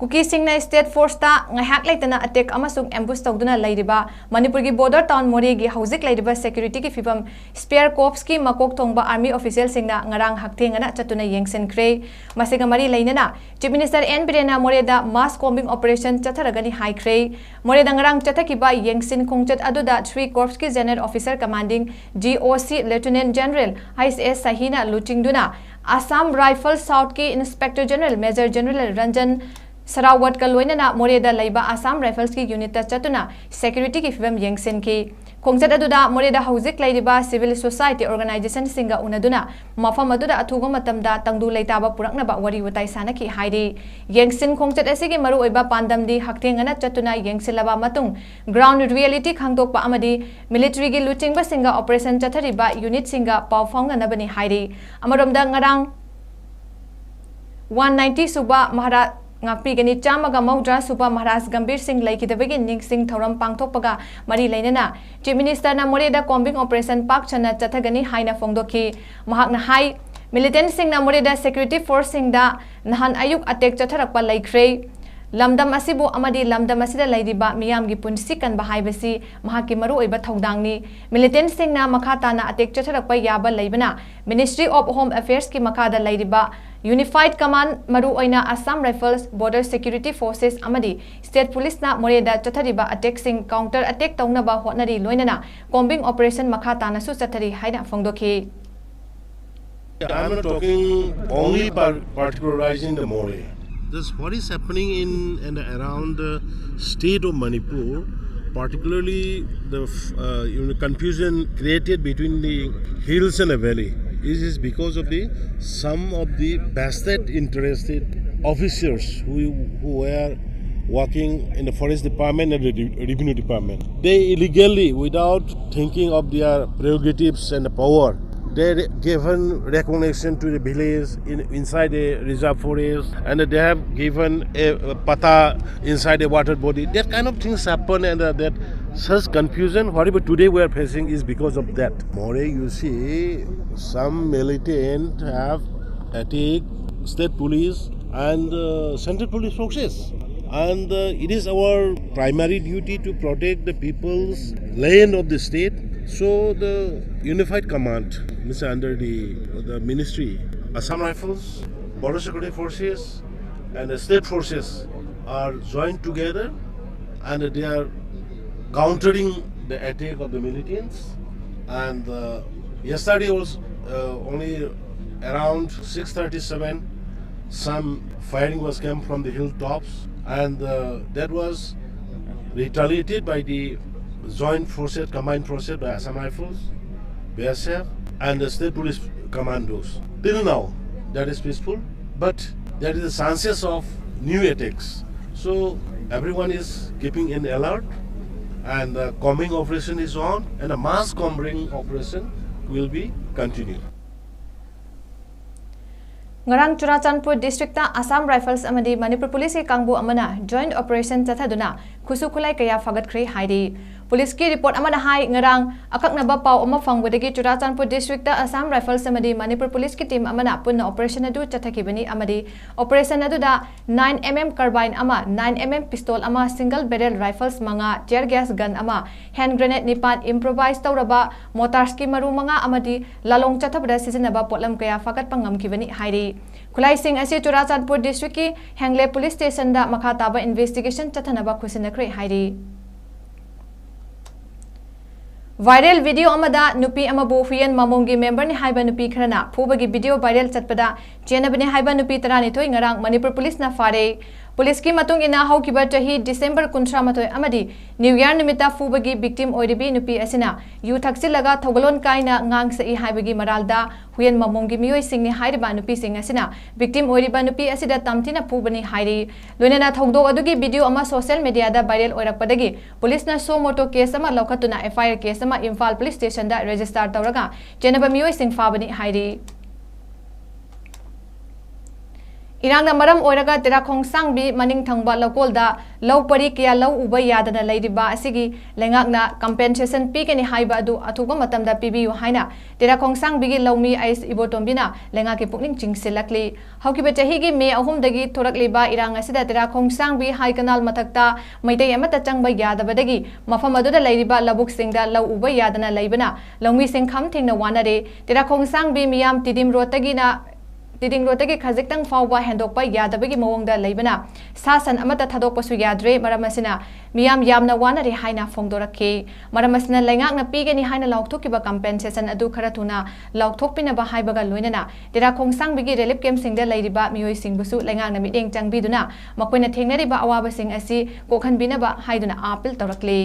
ꯀꯨꯀꯤꯁꯤꯡꯅ state force ꯇ ꯉꯥꯏꯍꯥꯛ ꯂꯩꯇꯅ attack ꯑꯃꯁꯨꯡ ambush ꯇꯧꯗꯨꯅ ꯂꯩꯔꯤꯕ ꯃꯅꯤꯄꯨꯔꯒꯤ border town ꯃꯣꯔꯦꯒꯤ ꯍꯧꯖꯤꯛ ꯂꯩꯔꯤꯕ security ꯒꯤ ꯐꯤꯕꯝ spare corps ꯀꯤ ꯃꯀꯣꯛ ꯊꯣꯡꯕ army official ꯁꯤꯡꯅ ꯉꯔꯥꯡ ꯍꯛꯊꯦꯡꯅꯅ ꯆꯠꯇꯨꯅ ꯌꯦꯡꯁꯤꯟꯈ꯭ꯔꯦ꯫ ꯃꯁꯤꯒ ꯃꯔꯤ ꯂꯩꯅꯅ Chief Minister ꯑꯦꯟ ꯕꯤꯔꯦꯟꯅ ꯃꯣꯔꯦꯗ mass combing operation ꯆꯠꯊꯔꯒꯅꯤ ꯍꯥꯏꯈ꯭ꯔꯦ꯫ ꯃꯣꯔꯦꯗ ꯉꯔꯥꯡ ꯆꯠꯊꯈꯤꯕ ꯌꯦꯡꯁꯤꯟ ꯈꯣꯡꯆꯠ ꯑꯗꯨꯗ three corps ꯀꯤ general officer commanding G O C Lieutenant General H S ꯁꯍꯤꯅ ꯂꯨꯆꯤꯡꯗꯨꯅ Assam Rifle South ꯀꯤ Inspector General Major General Ranjan ꯁꯔꯥꯋꯠꯀ ꯂꯣꯏꯅꯅ ꯃꯣꯔꯦꯗ ꯂꯩꯕ ꯑꯁꯥꯝ ꯔꯥꯏꯐꯜꯁꯀꯤ ꯌꯨꯅꯤꯠꯇ ꯆꯠꯇꯨꯅ ꯁꯦꯀ꯭ꯌꯨꯔꯤꯇꯤꯒꯤ ꯐꯤꯕꯝ ꯌꯦꯡꯁꯤꯟꯈꯤ꯫ ꯈꯣꯡꯆꯠ ꯑꯗꯨꯗ ꯃꯣꯔꯦꯗ ꯍꯧꯖꯤꯛ ꯂꯩꯔꯤꯕ ꯁꯤꯚꯤꯜ ꯁꯣꯁꯥꯏꯇꯤ ꯑꯣꯔꯒꯅꯥꯏꯖꯦꯁꯟꯁꯤꯡꯒ ꯎꯅꯗꯨꯅ ꯃꯐꯝ ꯑꯗꯨꯗ ꯑꯊꯨꯕ ꯃꯇꯝꯗ ꯇꯪꯗꯨ ꯂꯩꯇꯥꯕ ꯄꯨꯔꯛꯅꯕ ꯋꯥꯔꯤ ꯋꯥꯇꯥꯏ ꯁꯥꯟꯅꯈꯤ ꯍꯥꯏꯔꯤ꯫ ꯌꯦꯡꯁꯤꯟ ꯈꯣꯡꯆꯠ ꯑꯁꯤꯒꯤ ꯃꯔꯨꯑꯣꯏꯕ ꯄꯥꯟꯗꯝꯗꯤ ꯍꯛꯊꯦꯡꯅꯅ ꯆꯠꯇꯨꯅ ꯌꯦꯡꯁꯤꯜꯂꯕ ꯃꯇꯨꯡ ꯒ꯭ꯔꯥꯎꯟ ꯔꯤꯌꯦꯂꯤꯇꯤ ꯈꯪꯗꯣꯛꯄ ꯑꯃꯗꯤ ꯃꯤꯂꯤꯇꯔꯤꯒꯤ ꯂꯨꯆꯤꯡꯕꯁꯤꯡꯒ ꯑꯣꯄꯔꯦꯁꯟ ꯆꯠꯊꯔꯤꯕ ꯌꯨꯅꯤꯠꯁꯤꯡꯒ ꯄꯥꯎ ꯐꯥꯎꯅꯅꯕꯅꯤ ꯍꯥꯏꯔꯤ꯫ ꯑꯃꯔꯣꯝꯗ ꯉꯔꯥꯡ ꯋꯥꯟ ꯅꯥꯏꯟꯇꯤ ꯁꯨꯕ ꯃꯍꯥꯔꯥ-, ꯉꯥꯛꯄꯤꯒꯅꯤ, ꯆꯥꯝꯃꯒ ꯃꯧꯗ꯭ꯔꯥ ꯁꯨꯕ ꯃꯍꯥꯔꯥꯖ ꯒꯝꯚꯤꯔ ꯁꯤꯡ ꯂꯩꯈꯤꯗꯕꯒꯤ ꯅꯤꯡꯁꯤꯡ ꯊꯧꯔꯝ ꯄꯥꯡꯊꯣꯛꯄꯒ ꯃꯔꯤ ꯂꯩꯅꯅ ꯆꯤꯐ ꯃꯤꯅꯤꯁꯇꯔꯅ ꯃꯣꯔꯦꯗ ꯀꯣꯝꯕꯤꯡ ꯑꯣꯄꯔꯦꯁꯟ ꯄꯥꯛ ꯁꯟꯅ ꯆꯠꯊꯒꯅꯤ ꯍꯥꯏꯅ ꯐꯣꯡꯗꯣꯛꯈꯤ꯫ ꯃꯍꯥꯛꯅ ꯍꯥꯏ, ꯃꯤꯂꯤꯇꯦꯟꯠꯁꯤꯡꯅ ꯃꯣꯔꯦꯗ ꯁꯦꯀ꯭ꯌꯨꯔꯤꯇꯤ ꯐꯣꯔꯁꯁꯤꯡꯗ ꯅꯍꯥꯟ ꯑꯌꯨꯛ ꯑꯦꯇꯦꯛ ꯆꯠꯊꯔꯛꯄ ꯂꯩꯈ꯭ꯔꯦ꯫ ꯂꯝꯗꯝ ꯑꯁꯤꯕꯨ ꯑꯃꯗꯤ ꯂꯝꯗꯝ ꯑꯁꯤꯗ ꯂꯩꯔꯤꯕ ꯃꯤꯌꯥꯝꯒꯤ ꯄꯨꯟꯁꯤ ꯀꯟꯕ ꯍꯥꯏꯕꯁꯤ ꯃꯍꯥꯛꯀꯤ ꯃꯔꯨꯑꯣꯏꯕ ꯊꯧꯗꯥꯡꯅꯤ꯫ ꯃꯤꯂꯤꯇꯦꯟꯠꯁꯤꯡꯅ ꯃꯈꯥ ꯇꯥꯅ ꯑꯦꯇꯦꯛ ꯆꯠꯊꯔꯛꯄ ꯌꯥꯕ ꯂꯩꯕꯅ, ꯃꯤꯅꯤꯁꯇ꯭ꯔꯤ ꯑꯣꯐ ꯍꯣꯝ ꯑꯦꯐꯤꯌꯔꯁꯀꯤ ꯃꯈꯥꯗ ꯂꯩꯔꯤꯕ ꯌꯨꯅꯤꯐꯥꯏꯗ ꯀꯃꯥꯟꯗ, ꯃꯔꯨꯑꯣꯏꯅ Assam rifles, border security forces ꯑꯃꯗꯤ ꯁ꯭ꯇꯦꯠ ꯄꯨꯂꯤꯁꯅ ꯃꯣꯔꯦꯗ ꯆꯠꯊꯔꯤꯕ ꯑꯦꯇꯦꯛꯁꯤꯡ ꯀꯥꯎꯟꯇꯔ ꯑꯦꯇꯦꯛ ꯇꯧꯅꯕ ꯍꯣꯠꯅꯔꯤ, ꯂꯣꯏꯅꯅ ꯀꯣꯝꯕꯤꯡ ꯑꯣꯄꯔꯦꯁꯟ ꯃꯈꯥ ꯇꯥꯅꯁꯨ ꯆꯠꯊꯔꯤ ꯍꯥꯏꯅ ꯐꯣꯡꯗꯣꯛꯈꯤ꯫ I'm not talking only par- particularizing the Moreh. This, what is happening in and around the state of Manipur, particularly the uh, you know, confusion created between the hills and the valley, is, is because of the some of the vested interested officers who, who were working in the forest department and the re- revenue department. They illegally, without thinking of their prerogatives and the power, they re- given recognition to the village in, inside the reserve forest, and they have given a, a patta inside a water body. That kind of things happen, and uh, that such confusion, whatever today we are facing, is because of that. Moreh, you see, some militant have attacked state police and uh, central police forces. And uh, it is our primary duty to protect the people's land of the state. So the unified command, means under the, the ministry, Assam Rifles, Border Security Forces, and the state forces are joined together, and they are countering the attack of the militants. And uh, yesterday was uh, only around six thirty-seven, Some firing was came from the hilltops, and uh, that was retaliated by the joint forces, combined forces by Assam Rifles, B S F, and the state police commandos. Till now, that is peaceful, but there is a chances of new attacks. So everyone is keeping in alert, and the combing operation is on, and a mass combing operation will be continued. ꯉꯔꯥꯡ Churachandpur district Assam rifles ꯑꯃꯗꯤ ꯃꯅꯤꯄꯨꯔ ꯄꯨꯂꯤꯁꯀꯤ ꯀꯥꯡꯕꯨ ꯑꯃꯅ joint operation ꯆꯠꯊꯗꯨꯅ ꯈꯨꯠꯁꯨ ꯈꯨꯠꯂꯥꯏ ꯀꯌꯥ ꯐꯥꯒꯠꯈ꯭ꯔꯦ ꯍꯥꯏꯔꯤ꯫ ꯄꯨꯂꯤꯁꯀꯤ ꯔꯤꯄꯣꯔꯠ ꯑꯃꯅ ꯍꯥꯏ, ꯉꯔꯥꯡ ꯑꯀꯛꯅꯕ ꯄꯥꯎ ꯑꯃ ꯐꯪꯕꯗꯒꯤ ꯆꯨꯔꯥꯆꯥꯟꯄꯨꯔ ꯗꯤꯁꯇ꯭ꯔꯤꯛꯇ ꯑꯁꯥꯝ ꯔꯥꯏꯐꯜꯁ ꯑꯃꯗꯤ ꯃꯅꯤꯄꯨꯔ ꯄꯨꯂꯤꯁꯀꯤ ꯇꯤꯝ ꯑꯃꯅ ꯄꯨꯟꯅ ꯑꯣꯄꯔꯦꯁꯟ ꯑꯗꯨ ꯆꯠꯊꯈꯤꯕꯅꯤ ꯑꯃꯗꯤ ꯑꯣꯄꯔꯦꯁꯟ ꯑꯗꯨꯗ nine M M carbine ꯑꯃ, nine M M pistol ꯑꯃ, single barrel rifles ꯃꯉꯥ, tear gas gun ꯑꯃ, hand grenade ꯅꯤꯄꯥꯟ, improvise ꯇꯧꯔꯕ mortars ꯀꯤ ꯃꯔꯨ ꯃꯉꯥ ꯑꯃꯗꯤ ꯂꯥꯂꯣꯡ ꯆꯠꯊꯕꯗ ꯁꯤꯖꯤꯟꯅꯕ ꯄꯣꯠꯂꯝ ꯀꯌꯥ ꯐꯥꯒꯠꯄ ꯉꯝꯈꯤꯕꯅꯤ ꯍꯥꯏꯔꯤ꯫ ꯈꯨꯠꯂꯥꯏꯁꯤꯡ ꯑꯁꯤ ꯆꯨꯔꯥꯆꯥꯟꯄꯨꯔ ꯗꯤꯁꯇ꯭ꯔꯤꯛꯀꯤ ꯍꯦꯡꯂꯦ ꯄꯨꯂꯤꯁ ꯁ꯭ꯇꯦꯁꯟꯗ ꯃꯈꯥ ꯇꯥꯕ ꯏꯟꯚꯦꯁꯇꯤꯒꯦꯁꯟ ꯆꯠꯊꯅꯕ ꯈꯨꯠꯁꯤꯟꯅꯈ꯭ꯔꯦ ꯍꯥꯏꯔꯤ꯫ ꯚꯥꯏꯔꯦꯜ ꯚꯤꯗꯤꯑꯣ ꯑꯃꯗ ꯅꯨꯄꯤ ꯑꯃꯕꯨ ꯍꯨꯏꯌꯦꯟ ꯃꯃꯣꯡꯒꯤ ꯃꯦꯝꯕꯔꯅꯤ ꯍꯥꯏꯕ ꯅꯨꯄꯤ ꯈꯔꯅ ꯐꯨꯕꯒꯤ ꯚꯤꯗꯤꯑꯣ ꯚꯥꯏꯔꯦꯜ ꯆꯠꯄꯗ ꯆꯦꯟꯅꯕꯅꯤ ꯍꯥꯏꯕ ꯅꯨꯄꯤ ꯇꯔꯥꯅꯤꯊꯣꯏ ꯉꯔꯥꯡ ꯃꯅꯤꯄꯨꯔ ꯄꯨꯂꯤꯁꯅ ꯐꯥꯔꯦ꯫ ꯄꯨꯂꯤꯁꯀꯤ ꯃꯇꯨꯡ ꯏꯟꯅ ꯍꯧꯈꯤꯕ ꯆꯍꯤ ꯗꯤꯁꯦꯝꯕꯔ ꯀꯨꯟꯊ꯭ꯔꯥ ꯃꯥꯊꯣꯏ ꯑꯃꯗꯤ ꯅ꯭ꯌꯨ ꯌꯔ ꯅꯨꯃꯤꯠꯇ ꯐꯨꯕꯒꯤ ꯚꯤꯛꯇꯤꯝ ꯑꯣꯏꯔꯤꯕꯤ ꯅꯨꯄꯤ ꯑꯁꯤꯅ ꯌꯨ ꯊꯛꯆꯤꯜꯂꯒ ꯊꯧꯒꯜꯂꯣꯟ ꯀꯥꯏꯅ ꯉꯥꯡ ꯁꯛꯏ ꯍꯥꯏꯕꯒꯤ ꯃꯔꯥꯜꯗ ꯍꯨꯏꯌꯦꯟ ꯃꯃꯣꯡꯒꯤ ꯃꯤꯑꯣꯏꯁꯤꯡꯅꯤ ꯍꯥꯏꯔꯤꯕ ꯅꯨꯄꯤꯁꯤꯡ ꯑꯁꯤꯅ ꯚꯤꯛꯇꯤꯝ ꯑꯣꯏꯔꯤꯕ ꯅꯨꯄꯤ ꯑꯁꯤꯗ ꯇꯝꯊꯤꯅ ꯐꯨꯕꯅꯤ ꯍꯥꯏꯔꯤ꯫ ꯂꯣꯏꯅꯅ ꯊꯧꯗꯣꯛ ꯑꯗꯨꯒꯤ ꯚꯤꯗꯤꯑꯣ ꯑꯃ ꯁꯣꯁꯤꯌꯦꯜ ꯃꯤꯗꯤꯌꯥꯗ ꯚꯥꯏꯔꯦꯜ ꯑꯣꯏꯔꯛꯄꯗꯒꯤ ꯄꯨꯂꯤꯁꯅ suo motu case ꯑꯃ ꯂꯧꯈꯠꯇꯨꯅ F I R case ꯑꯃ ꯏꯝꯐꯥꯜ ꯄꯨꯂꯤꯁ ꯁ꯭ꯇꯦꯁꯟꯗ ꯔꯦꯖꯤꯁꯇꯥꯔ ꯇꯧꯔꯒ ꯆꯦꯟꯅꯕ ꯃꯤꯑꯣꯏꯁꯤꯡ ꯐꯥꯕꯅꯤ ꯍꯥꯏꯔꯤ꯫ ꯏꯔꯥꯡꯅ ꯃꯔꯝ ꯑꯣꯏꯔꯒ ꯇꯦꯔꯥꯈꯣꯡꯁꯥꯡꯕꯤ ꯃꯅꯤꯡ ꯊꯪꯕ ꯂꯧꯀꯣꯜꯗ ꯂꯧ ꯄꯔꯤ ꯀꯌꯥ ꯂꯧ ꯎꯕ ꯌꯥꯗꯅ ꯂꯩꯔꯤꯕ ꯑꯁꯤꯒꯤ ꯂꯩꯉꯥꯛꯅ compensation ꯄꯤꯒꯅꯤ ꯍꯥꯏꯕ ꯑꯗꯨ ꯑꯊꯨꯕ ꯃꯇꯝꯗ ꯄꯤꯕꯤꯌꯨ ꯍꯥꯏꯅ ꯇꯦꯔꯥꯈꯣꯡꯁꯥꯡꯕꯤꯒꯤ ꯂꯧꯃꯤ ꯑꯩꯁ ꯏꯕꯣꯇꯣꯝꯕꯤꯅ ꯂꯩꯉꯥꯛꯀꯤ ꯄꯨꯛꯅꯤꯡ ꯆꯤꯡꯁꯤꯜꯂꯛꯂꯤ꯫ ꯍꯧꯈꯤꯕ ꯆꯍꯤꯒꯤ ꯃꯦ ꯑꯍꯨꯝꯗꯒꯤ ꯊꯣꯔꯛꯂꯤꯕ ꯏꯔꯥꯡ ꯑꯁꯤꯗ ꯇꯦꯔꯥꯈꯣꯡꯁꯥꯡꯕꯤ ꯍꯥꯏ ꯀꯅꯥꯜ ꯃꯊꯛꯇ ꯃꯩꯇꯩ ꯑꯃꯠꯇ ꯆꯪꯕ ꯌꯥꯗꯕꯗꯒꯤ ꯃꯐꯝ ꯑꯗꯨꯗ ꯂꯩꯔꯤꯕ ꯂꯧꯕꯨꯛꯁꯤꯡꯗ ꯂꯧ ꯎꯕ ꯌꯥꯗꯅ ꯂꯩꯕꯅ ꯂꯧꯃꯤꯁꯤꯡ ꯈꯝ ꯊꯦꯡꯅ ꯋꯥꯅꯔꯦ꯫ ꯇꯦꯔꯥꯈꯣꯡꯁꯥꯡꯕꯤ ꯃꯤꯌꯥꯝ ꯇꯤꯗꯤꯝ ꯔꯣꯗꯇꯒꯤꯅ ꯇꯤꯗꯤꯡ ꯔꯣꯗꯇꯒꯤ ꯈꯖꯤꯛꯇꯪ ꯐꯥꯎꯕ ꯍꯦꯟꯗꯣꯛꯄ ꯌꯥꯗꯕꯒꯤ ꯃꯑꯣꯡꯗ ꯂꯩꯕꯅ ꯁꯥ ꯁꯟ ꯑꯃꯠꯇ ꯊꯥꯗꯣꯛꯄꯁꯨ ꯌꯥꯗ꯭ꯔꯦ꯫ ꯃꯔꯝ ꯑꯁꯤꯅ ꯃꯤꯌꯥꯝ ꯌꯥꯝꯅ ꯋꯥꯅꯔꯦ ꯍꯥꯏꯅ ꯐꯣꯡꯗꯣꯔꯛꯈꯤ꯫ ꯃꯔꯝ ꯑꯁꯤꯅ ꯂꯩꯉꯥꯛꯅ ꯄꯤꯒꯅꯤ ꯍꯥꯏꯅ ꯂꯥꯎꯊꯣꯛꯈꯤꯕ compensation ꯑꯗꯨ ꯈꯔ ꯊꯨꯅ ꯂꯥꯎꯊꯣꯛꯄꯤꯅꯕ ꯍꯥꯏꯕꯒ ꯂꯣꯏꯅꯅ ꯇꯦꯔꯥ ꯈꯣꯡꯁꯥꯡꯕꯤꯒꯤ relief campꯁꯤꯡꯗ ꯂꯩꯔꯤꯕ ꯃꯤꯑꯣꯏꯁꯤꯡꯕꯨꯁꯨ ꯂꯩꯉꯥꯛꯅ ꯃꯤꯠꯌꯦꯡ ꯆꯪꯕꯤꯗꯨꯅ ꯃꯈꯣꯏꯅ ꯊꯦꯡꯅꯔꯤꯕ ꯑꯋꯥꯕꯁꯤꯡ ꯑꯁꯤ ꯀꯣꯛꯍꯟꯕꯤꯅꯕ ꯍꯥꯏꯗꯨꯅ appeal ꯇꯧꯔꯛꯂꯤ꯫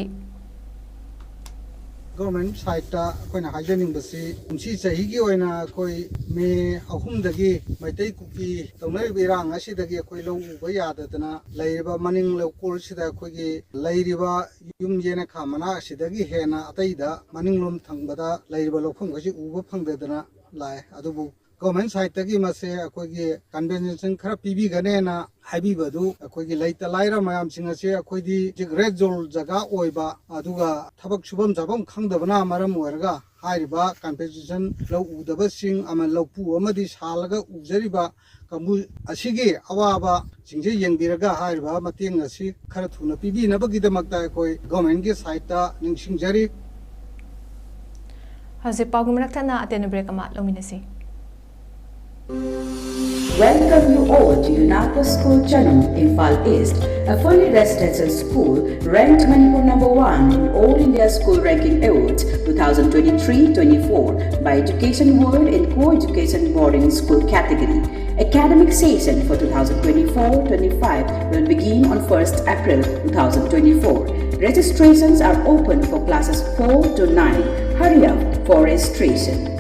Government sideꯇ ꯑꯩꯈꯣꯏꯅ ꯍꯥꯏꯖꯅꯤꯡꯕꯁꯤ, ꯀꯨꯝꯁꯤ ꯆꯍꯤꯒꯤ ꯑꯣꯏꯅ ꯑꯩꯈꯣꯏ ꯃꯦ ꯑꯍꯨꯝꯗꯒꯤ ꯃꯩꯇꯩ ꯀꯨꯀꯤ ꯇꯧꯅꯔꯤꯕ ꯏꯔꯥꯡ ꯑꯁꯤꯗꯒꯤ ꯑꯩꯈꯣꯏ ꯂꯧ ꯎꯕ ꯌꯥꯗꯗꯅ ꯂꯩꯔꯤꯕ ꯃꯅꯤꯡ ꯂꯧꯀꯣꯜꯁꯤꯗ ꯑꯩꯈꯣꯏꯒꯤ ꯂꯩꯔꯤꯕ ꯌꯨꯝ ꯌꯦꯅꯈꯥ ꯃꯅꯥꯛ ꯑꯁꯤꯗꯒꯤ ꯍꯦꯟꯅ ꯑꯇꯩꯗ ꯃꯅꯤꯡꯂꯣꯝ ꯊꯪꯕꯗ ꯂꯩꯔꯤꯕ ꯂꯧꯐꯝꯈꯩꯁꯤ ꯎꯕ ꯐꯪꯗꯗꯅ ꯂꯥꯛꯑꯦ꯫ ꯑꯗꯨꯕꯨ government sideꯇꯒꯤ ꯃꯁꯦ ꯑꯩꯈꯣꯏꯒꯤ compensation ꯈꯔ ꯄꯤꯕꯤꯒꯅꯦꯅ ꯍꯥꯏꯕꯤꯕꯗꯨ ꯑꯩꯈꯣꯏꯒꯤ ꯂꯩꯇ ꯂꯥꯏꯔ ꯃꯌꯥꯝꯁꯤꯡ ꯑꯁꯤ ꯑꯩꯈꯣꯏꯗꯤ ꯍꯧꯖꯤꯛ red zone ꯖꯒꯥ ꯑꯣꯏꯕ, ꯑꯗꯨꯒ ꯊꯕꯛ ꯁꯨꯐꯝ ꯆꯥꯐꯝ ꯈꯪꯗꯕꯅ ꯃꯔꯝ ꯑꯣꯏꯔꯒ ꯍꯥꯏꯔꯤꯕ compensation ꯂꯧ ꯎꯗꯕꯁꯤꯡ ꯑꯃ ꯂꯧꯄꯨ ꯑꯃꯗꯤ ꯁꯥꯜꯂꯒ ꯎꯖꯔꯤꯕ ꯀꯥꯡꯕꯨ ꯑꯁꯤꯒꯤ ꯑꯋꯥꯕꯁꯤꯡꯁꯦ ꯌꯦꯡꯕꯤꯔꯒ ꯍꯥꯏꯔꯤꯕ ꯃꯇꯦꯡ ꯑꯁꯤ ꯈꯔ ꯊꯨꯅ ꯄꯤꯕꯤꯅꯕꯒꯤꯗꯃꯛꯇ ꯑꯩꯈꯣꯏ governmentꯀꯤ sideꯇ ꯅꯤꯡꯁꯤꯡꯖꯔꯤ꯫ ꯍꯧꯖꯤꯛ ꯄꯥꯎꯒꯤ ꯃꯔꯛ ꯊꯠꯅ ꯑꯇꯦꯟꯕ break ꯑꯃ ꯂꯧꯃꯤꯟꯅꯁꯤ꯫ Welcome you all to UNAPA School Chanam, Imphal East, a fully residential school ranked Manipur number one in All India School Ranking Awards two thousand twenty-three twenty-four by Education World in Co-Education Boarding School category. Academic session for two thousand twenty-four twenty-five will begin on first April two thousand twenty-four. Registrations are open for classes four to nine. Hurry up for registration.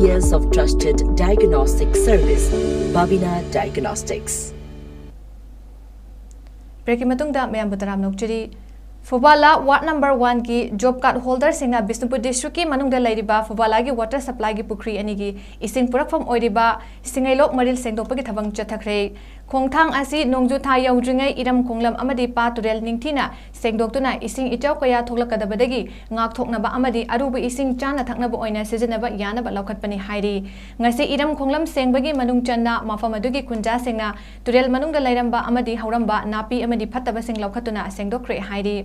Years of trusted diagnostic service, Babina Diagnostics. ꯕ꯭ꯔꯦꯛꯀꯤ ꯃꯇꯨꯡꯗ ꯃꯌꯥꯝꯕꯨ ꯇꯔꯥꯝꯅ ꯑꯣꯛꯆꯔꯤ꯫ ꯐꯨꯕꯥꯂꯥ ward number ꯋꯥꯟꯒꯤ job card ꯍꯣꯜꯗꯔꯁꯤꯡꯅ Bishnupur ꯗꯤꯁꯇ꯭ꯔꯤꯛꯀꯤ ꯃꯅꯨꯡꯗ ꯂꯩꯔꯤꯕ ꯐꯨꯕꯥꯂꯥꯒꯤ water ꯁꯄ꯭ꯂꯥꯏꯒꯤ ꯄꯨꯈ꯭ꯔꯤ ꯑꯅꯤꯒꯤ ꯏꯁꯤꯡ ꯄꯨꯔꯛꯐꯝ ꯑꯣꯏꯔꯤꯕ ꯁꯤꯡꯉꯩꯂꯣꯛ ꯃꯔꯤꯜ ꯁꯦꯡꯗꯣꯛꯄꯒꯤ ꯊꯕꯛ ꯆꯠꯊꯈ꯭ꯔꯦ꯫ ꯈꯣꯡꯊꯥꯡ ꯑꯁꯤ ꯅꯣꯡꯖꯨ ꯊꯥ ꯌꯧꯗ꯭ꯔꯤꯉꯩ ꯏꯔꯝ ꯈꯣꯡꯂꯝ ꯑꯃꯗꯤ ꯄꯥꯠ ꯇꯨꯔꯦꯜ ꯅꯤꯡꯊꯤꯅ ꯁꯦꯡꯗꯣꯛꯇꯨꯅ ꯏꯁꯤꯡ ꯏꯆꯥꯎ ꯀꯌꯥ ꯊꯣꯛꯂꯛꯀꯗꯕꯗꯒꯤ ꯉꯥꯛꯊꯣꯛꯅꯕ ꯑꯃꯗꯤ ꯑꯔꯨꯕ ꯏꯁꯤꯡ ꯆꯥꯅ ꯊꯛꯅꯕ ꯑꯣꯏꯅ ꯁꯤꯖꯤꯟꯅꯕ ꯌꯥꯅꯕ ꯂꯧꯈꯠꯄꯅꯤ ꯍꯥꯏꯔꯤ꯫ ꯉꯁꯤ ꯏꯔꯝ ꯈꯣꯡꯂꯝ ꯁꯦꯡꯕꯒꯤ ꯃꯅꯨꯡ ꯆꯟꯅ ꯃꯐꯝ ꯑꯗꯨꯒꯤ ꯈꯨꯟꯖꯥꯁꯤꯡꯅ ꯇꯨꯔꯦꯜ ꯃꯅꯨꯡꯗ ꯂꯩꯔꯝꯕ ꯑꯃꯗꯤ ꯍꯧꯔꯝꯕ ꯅꯥꯄꯤ ꯑꯃꯗꯤ ꯐꯠꯇꯕꯁꯤꯡ ꯂꯧꯈꯠꯇꯨꯅ ꯁꯦꯡꯗꯣꯛꯈ꯭ꯔꯦ ꯍꯥꯏꯔꯤ꯫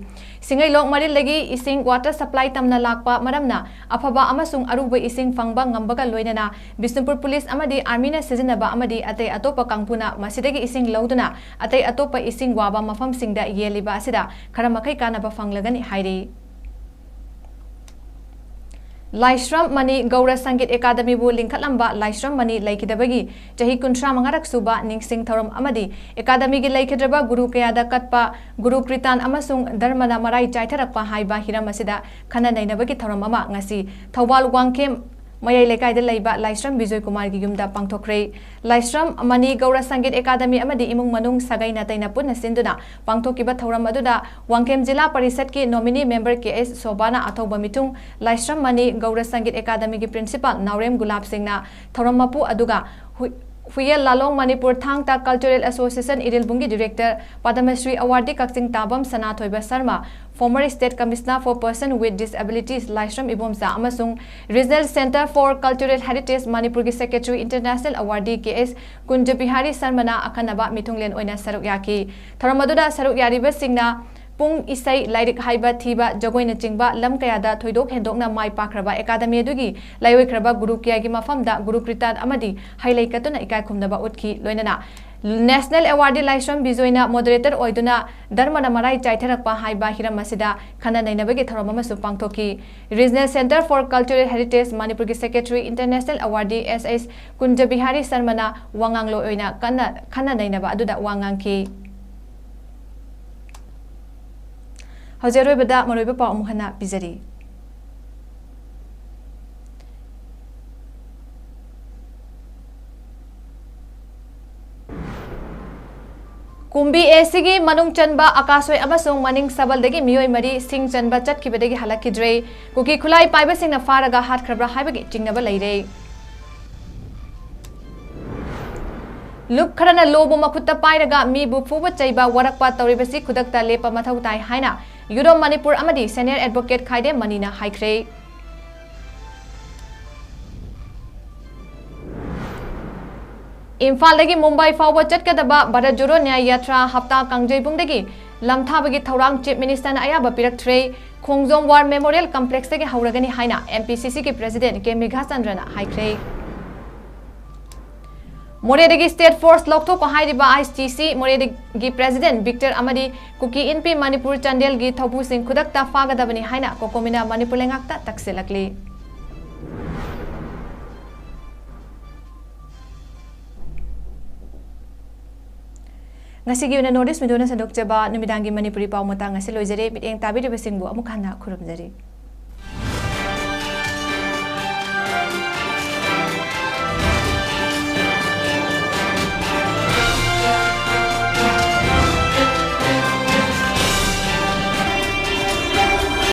ꯁꯤꯡꯉꯩꯂꯣꯛ ꯃꯔꯤꯜꯗꯒꯤ ꯏꯁꯤꯡ ꯋꯥꯇꯔ ꯁꯄ꯭ꯂꯥꯏ ꯇꯝꯅ ꯂꯥꯛꯄ ꯃꯔꯝꯅ ꯑꯐꯕ ꯑꯃꯁꯨꯡ ꯑꯔꯨꯕ ꯏꯁꯤꯡ ꯐꯪꯕ ꯉꯝꯕꯒ ꯂꯣꯏꯅꯅ ꯕꯤꯁꯅꯨꯄꯨꯔ ꯄꯨꯂꯤꯁ ꯑꯃꯗꯤ ꯑꯥꯔꯃꯤꯅ ꯁꯤꯖꯤꯟꯅꯕ ꯑꯃꯗꯤ ꯑꯇꯩ ꯑꯇꯣꯞꯄ ꯀꯥꯡꯕꯨꯅ ꯃꯁꯤꯗꯒꯤ ꯏꯁꯤꯡ ꯂꯧꯗꯨꯅ ꯑꯇꯩ ꯑꯇꯣꯞꯄ ꯏꯁꯤꯡ ꯋꯥꯕ ꯃꯐꯝꯁꯤꯡꯗ ꯌꯦꯜꯂꯤꯕ ꯑꯁꯤꯗ ꯈꯔ ꯃꯈꯩ ꯀꯥꯟꯅꯕ ꯐꯪꯂꯒꯅꯤ ꯍꯥꯏꯔꯤ꯫ ꯂꯥꯏꯁ꯭ꯔꯝ ꯃꯅꯤ ꯒꯧꯔ ꯁꯪꯒꯤꯠ ꯑꯦꯀꯥꯗꯃꯤꯕꯨ ꯂꯤꯡꯈꯠꯂꯝꯕ ꯂꯥꯏꯁ꯭ꯔꯝ ꯃꯅꯤ ꯂꯩꯈꯤꯗꯕꯒꯤ ꯆꯍꯤ ꯀꯨꯟꯊ꯭ꯔꯥ ꯃꯉꯥꯔꯛ ꯁꯨꯕ ꯅꯤꯡꯁꯤꯡ ꯊꯧꯔꯝ ꯑꯃꯗꯤ ꯑꯦꯀꯥꯗꯃꯤꯒꯤ ꯂꯩꯈꯤꯗ꯭ꯔꯕ ꯒꯨꯔꯨ ꯀꯌꯥꯗ ꯀꯠꯄ ꯒꯨꯔꯨ ꯀ꯭ꯔꯤꯇꯥꯟ ꯑꯃꯁꯨꯡ ꯙꯔꯃꯅ ꯃꯔꯥꯏ ꯆꯥꯏꯊꯔꯛꯄ ꯍꯥꯏꯕ ꯍꯤꯔꯝ ꯑꯁꯤꯗ ꯈꯟꯅ ꯅꯩꯅꯕꯒꯤ ꯊꯧꯔꯝ ꯑꯃ ꯉꯁꯤ ꯊꯧꯕꯥꯜ ꯋꯥꯡꯈꯦꯝ ꯃꯌꯥꯏ ꯂꯩꯀꯥꯏꯗ ꯂꯩꯕ ꯂꯥꯏꯁ꯭ꯔꯝ ꯕꯤꯖꯣꯏ ꯀꯨꯃꯥꯔꯒꯤ ꯌꯨꯝꯗ ꯄꯥꯡꯊꯣꯛꯈ꯭ꯔꯦ꯫ ꯂꯥꯏꯁ꯭ꯔꯝ ꯃꯅꯤ ꯒꯧꯔ ꯁꯪꯒꯤꯠ ꯑꯦꯀꯥꯗꯃꯤ ꯑꯃꯗꯤ ꯏꯃꯨꯡ ꯃꯅꯨꯡ ꯁꯥꯒꯩ ꯅꯥꯇꯩꯅ ꯄꯨꯟꯅ ꯁꯤꯟꯗꯨꯅ ꯄꯥꯡꯊꯣꯛꯈꯤꯕ ꯊꯧꯔꯝ ꯑꯗꯨꯗ ꯋꯥꯡꯈꯦꯝ ꯖꯤꯂꯥ ꯄꯔꯤꯁꯠꯀꯤ ꯅꯣꯃꯤꯅꯤ ꯃꯦꯝꯕꯔ ꯀꯦ ꯑꯦꯁ ꯁꯣꯚꯥꯅ ꯑꯊꯧꯕ ꯃꯤꯊꯨꯡ, ꯂꯥꯏꯁ꯭ꯔꯝ ꯃꯅꯤ ꯒꯧꯔ ꯁꯪꯒꯤꯠ ꯑꯦꯀꯥꯗꯃꯤꯒꯤ ꯄ꯭ꯔꯤꯟꯁꯤꯄꯥꯜ ꯅꯥꯎꯔꯦꯝ ꯒꯨꯂꯥꯞ ꯁꯤꯡꯅ ꯊꯧꯔꯝ ꯃꯄꯨ ꯑꯗꯨꯒ ꯍꯨꯏ-, ꯍꯨꯏꯌꯦꯜ ꯂꯥꯂꯣꯡ ꯃꯅꯤꯄꯨꯔ ꯊꯥꯡ ꯇꯥ ꯀꯜꯆꯔꯦꯜ ꯑꯦꯁꯣꯁꯤꯌꯦꯁꯟ ꯏꯔꯤꯜꯕꯨꯡꯒꯤ director Padmashri awardee Kakching Tabam Sanathoiba Sharma, former state commissioner for person with disabilities Laishram Ibomcha ꯑꯃꯁꯨꯡ Regional Centre for Cultural Heritage ꯃꯅꯤꯄꯨꯔꯒꯤ secretary international awardee ꯀꯦ ꯑꯦꯁ ꯀꯨꯟꯖ ꯕꯤꯍꯥꯔꯤ ꯁꯔꯃꯅ ꯑꯈꯟꯅꯕ ꯃꯤꯊꯨꯡꯂꯦꯟ ꯑꯣꯏꯅ ꯁꯔꯨꯛ ꯌꯥꯈꯤ꯫ ꯊꯧꯔꯝ ꯑꯗꯨꯗ ꯁꯔꯨꯛ ꯌꯥꯔꯤꯕꯁꯤꯡꯅ ꯄꯨꯡ ꯏꯁꯩ, ꯂꯥꯏꯔꯤꯛ ꯍꯥꯏꯕ ꯊꯤꯕ, ꯖꯒꯣꯏꯅꯆꯤꯡꯕ ꯂꯝ ꯀꯌꯥꯗ ꯊꯣꯏꯗꯣꯛ ꯍꯦꯟꯗꯣꯛꯅ ꯃꯥꯏ ꯄꯥꯛꯈ꯭ꯔꯕ ꯑꯦꯀꯥꯗꯃꯤ ꯑꯗꯨꯒꯤ ꯂꯥꯏꯑꯣꯏꯈ꯭ꯔꯕ ꯒꯨꯔꯨ ꯀꯌꯥꯒꯤ ꯃꯐꯝꯗ ꯒꯨꯔꯨ ꯀ꯭ꯔꯤꯇꯥꯟ ꯑꯃꯗꯤ ꯍꯩ ꯂꯩ ꯀꯠꯇꯨꯅ ꯏꯀꯥꯏ ꯈꯨꯝꯅꯕ ꯎꯠꯈꯤ꯫ ꯂꯣꯏꯅꯅ National Awardee ꯂꯥꯏꯁ꯭ꯔꯝ ꯕꯤꯖꯣꯏꯅ moderator ꯑꯣꯏꯗꯨꯅ ꯙꯔꯃꯅ ꯃꯔꯥꯏ ꯆꯥꯏꯊꯔꯛꯄ ꯍꯥꯏꯕ ꯍꯤꯔꯝ ꯑꯁꯤꯗ ꯈꯟꯅ ꯅꯩꯅꯕꯒꯤ ꯊꯧꯔꯝ ꯑꯃꯁꯨ ꯄꯥꯡꯊꯣꯛꯈꯤ꯫ Regional Centre for Cultural Heritage ꯃꯅꯤꯄꯨꯔꯒꯤ secretary international awardee ꯑꯦꯁ ꯑꯦꯁ ꯀꯨꯟꯖ ꯕꯤꯍꯥꯔꯤ ꯁꯔꯃꯅ ꯋꯥꯉꯥꯡꯂꯣꯏ ꯑꯣꯏꯅ ꯀꯟꯅ ꯈꯟꯅ ꯅꯩꯅꯕ ꯑꯗꯨꯗ ꯋꯥ ꯉꯥꯡꯈꯤ꯫ ꯍꯧꯖꯤꯛ ꯑꯔꯣꯏꯕꯗ ꯃꯔꯨꯑꯣꯏꯕ ꯄꯥꯎ ꯑꯃꯨꯛ ꯍꯟꯅ ꯄꯤꯖꯔꯤ꯫ ꯀꯨꯝꯕꯤ ꯑꯦꯁꯤꯒꯤ ꯃꯅꯨꯡ ꯆꯟꯕ ꯑꯀꯥꯁꯣꯏ ꯑꯃꯁꯨꯡ ꯃꯅꯤꯡ ꯁꯕꯜꯗꯒꯤ ꯃꯤꯑꯣꯏ ꯃꯔꯤ ꯁꯤꯡ ꯆꯟꯕ ꯆꯠꯈꯤꯕꯗꯒꯤ ꯍꯜꯂꯛꯈꯤꯗ꯭ꯔꯦ꯫ ꯀꯨꯀꯤ ꯈꯨꯠꯂꯥꯏ ꯄꯥꯏꯕꯁꯤꯡꯅ ꯐꯥꯔꯒ ꯍꯥꯠꯈ꯭ꯔꯕ꯭ꯔꯥ ꯍꯥꯏꯕꯒꯤ ꯆꯤꯡꯅꯕ ꯂꯩꯔꯦ꯫ ꯂꯨꯞ ꯈꯔꯅ ꯂꯣꯕꯨ ꯃꯈꯨꯠꯇ ꯄꯥꯏꯔꯒ ꯃꯤꯕꯨ ꯐꯨꯕ ꯆꯩꯕ ꯋꯥꯔꯛꯄ ꯇꯧꯔꯤꯕꯁꯤ ꯈꯨꯗꯛꯇ ꯂꯦꯞꯄ ꯃꯊꯧ ꯇꯥꯏ ꯍꯥꯏꯅ ꯌꯨꯔꯣꯞ ꯃꯅꯤꯄꯨꯔ ꯑꯃꯗꯤ senior advocate ꯈꯥꯏꯗꯦꯝ ꯃꯅꯤꯅ ꯍꯥꯏꯈ꯭ꯔꯦ꯫ ꯏꯝꯐꯥꯜꯗꯒꯤ ꯃꯨꯝꯕꯥꯏ ꯐꯥꯎꯕ ꯆꯠꯀꯗꯕ ꯚꯥꯔꯠ ꯖꯣꯔꯣ ꯅ꯭ꯌꯥꯌ ꯌꯥꯇ꯭ꯔꯥ ꯍꯞꯇꯥ ꯀꯥꯡꯖꯩꯕꯨꯡꯗꯒꯤ ꯂꯝꯊꯥꯕꯒꯤ ꯊꯧꯔꯥꯡ Chief Ministerꯅ ꯑꯌꯥꯕ ꯄꯤꯔꯛꯇ꯭ꯔꯦ꯫ ꯈꯣꯡꯖꯣꯝ War Memorial Complexꯇꯒꯤ ꯍꯧꯔꯒꯅꯤ ꯍꯥꯏꯅ M P C Cꯒꯤ President ꯀꯦ ꯃꯦꯘꯥꯆꯟꯗ꯭ꯔꯅ ꯍꯥꯏꯈ꯭ꯔꯦ꯫ ꯃꯣꯔꯦꯗꯒꯤ State Force ꯂꯧꯊꯣꯛꯄ ꯍꯥꯏꯔꯤꯕ I T C ꯃꯣꯔꯦꯗꯒꯤ President Victor ꯑꯃꯗꯤ ꯀꯨꯀꯤ ꯏꯟꯄꯤ ꯃꯅꯤꯄꯨꯔ ꯆꯥꯟꯗꯦꯜꯒꯤ ꯊꯧꯄꯨꯁꯤꯡ ꯈꯨꯗꯛꯇ ꯐꯥꯒꯗꯕꯅꯤ ꯍꯥꯏꯅ ꯀꯣꯀꯣꯃꯤꯅ ꯃꯅꯤꯄꯨꯔ ꯂꯩꯉꯥꯛꯇ ꯇꯛꯁꯤꯜꯂꯛꯂꯤ꯫ ꯉꯁꯤꯒꯤ ꯑꯣꯏꯅ North East Windowꯅ ꯁꯟꯗꯣꯛꯆꯕ ꯅꯨꯃꯤꯗꯥꯡꯒꯤ ꯃꯅꯤꯄꯨꯔꯤ ꯄꯥꯎ ꯃꯇꯥꯡ ꯑꯁꯤ ꯂꯣꯏꯖꯔꯦ꯫ ꯃꯤꯠꯌꯦꯡ ꯇꯥꯕꯤꯔꯤꯕꯁꯤꯡꯕꯨ ꯑꯃꯨꯛ ꯍꯟꯅ ꯈꯨꯔꯨꯝꯖꯔꯤ꯫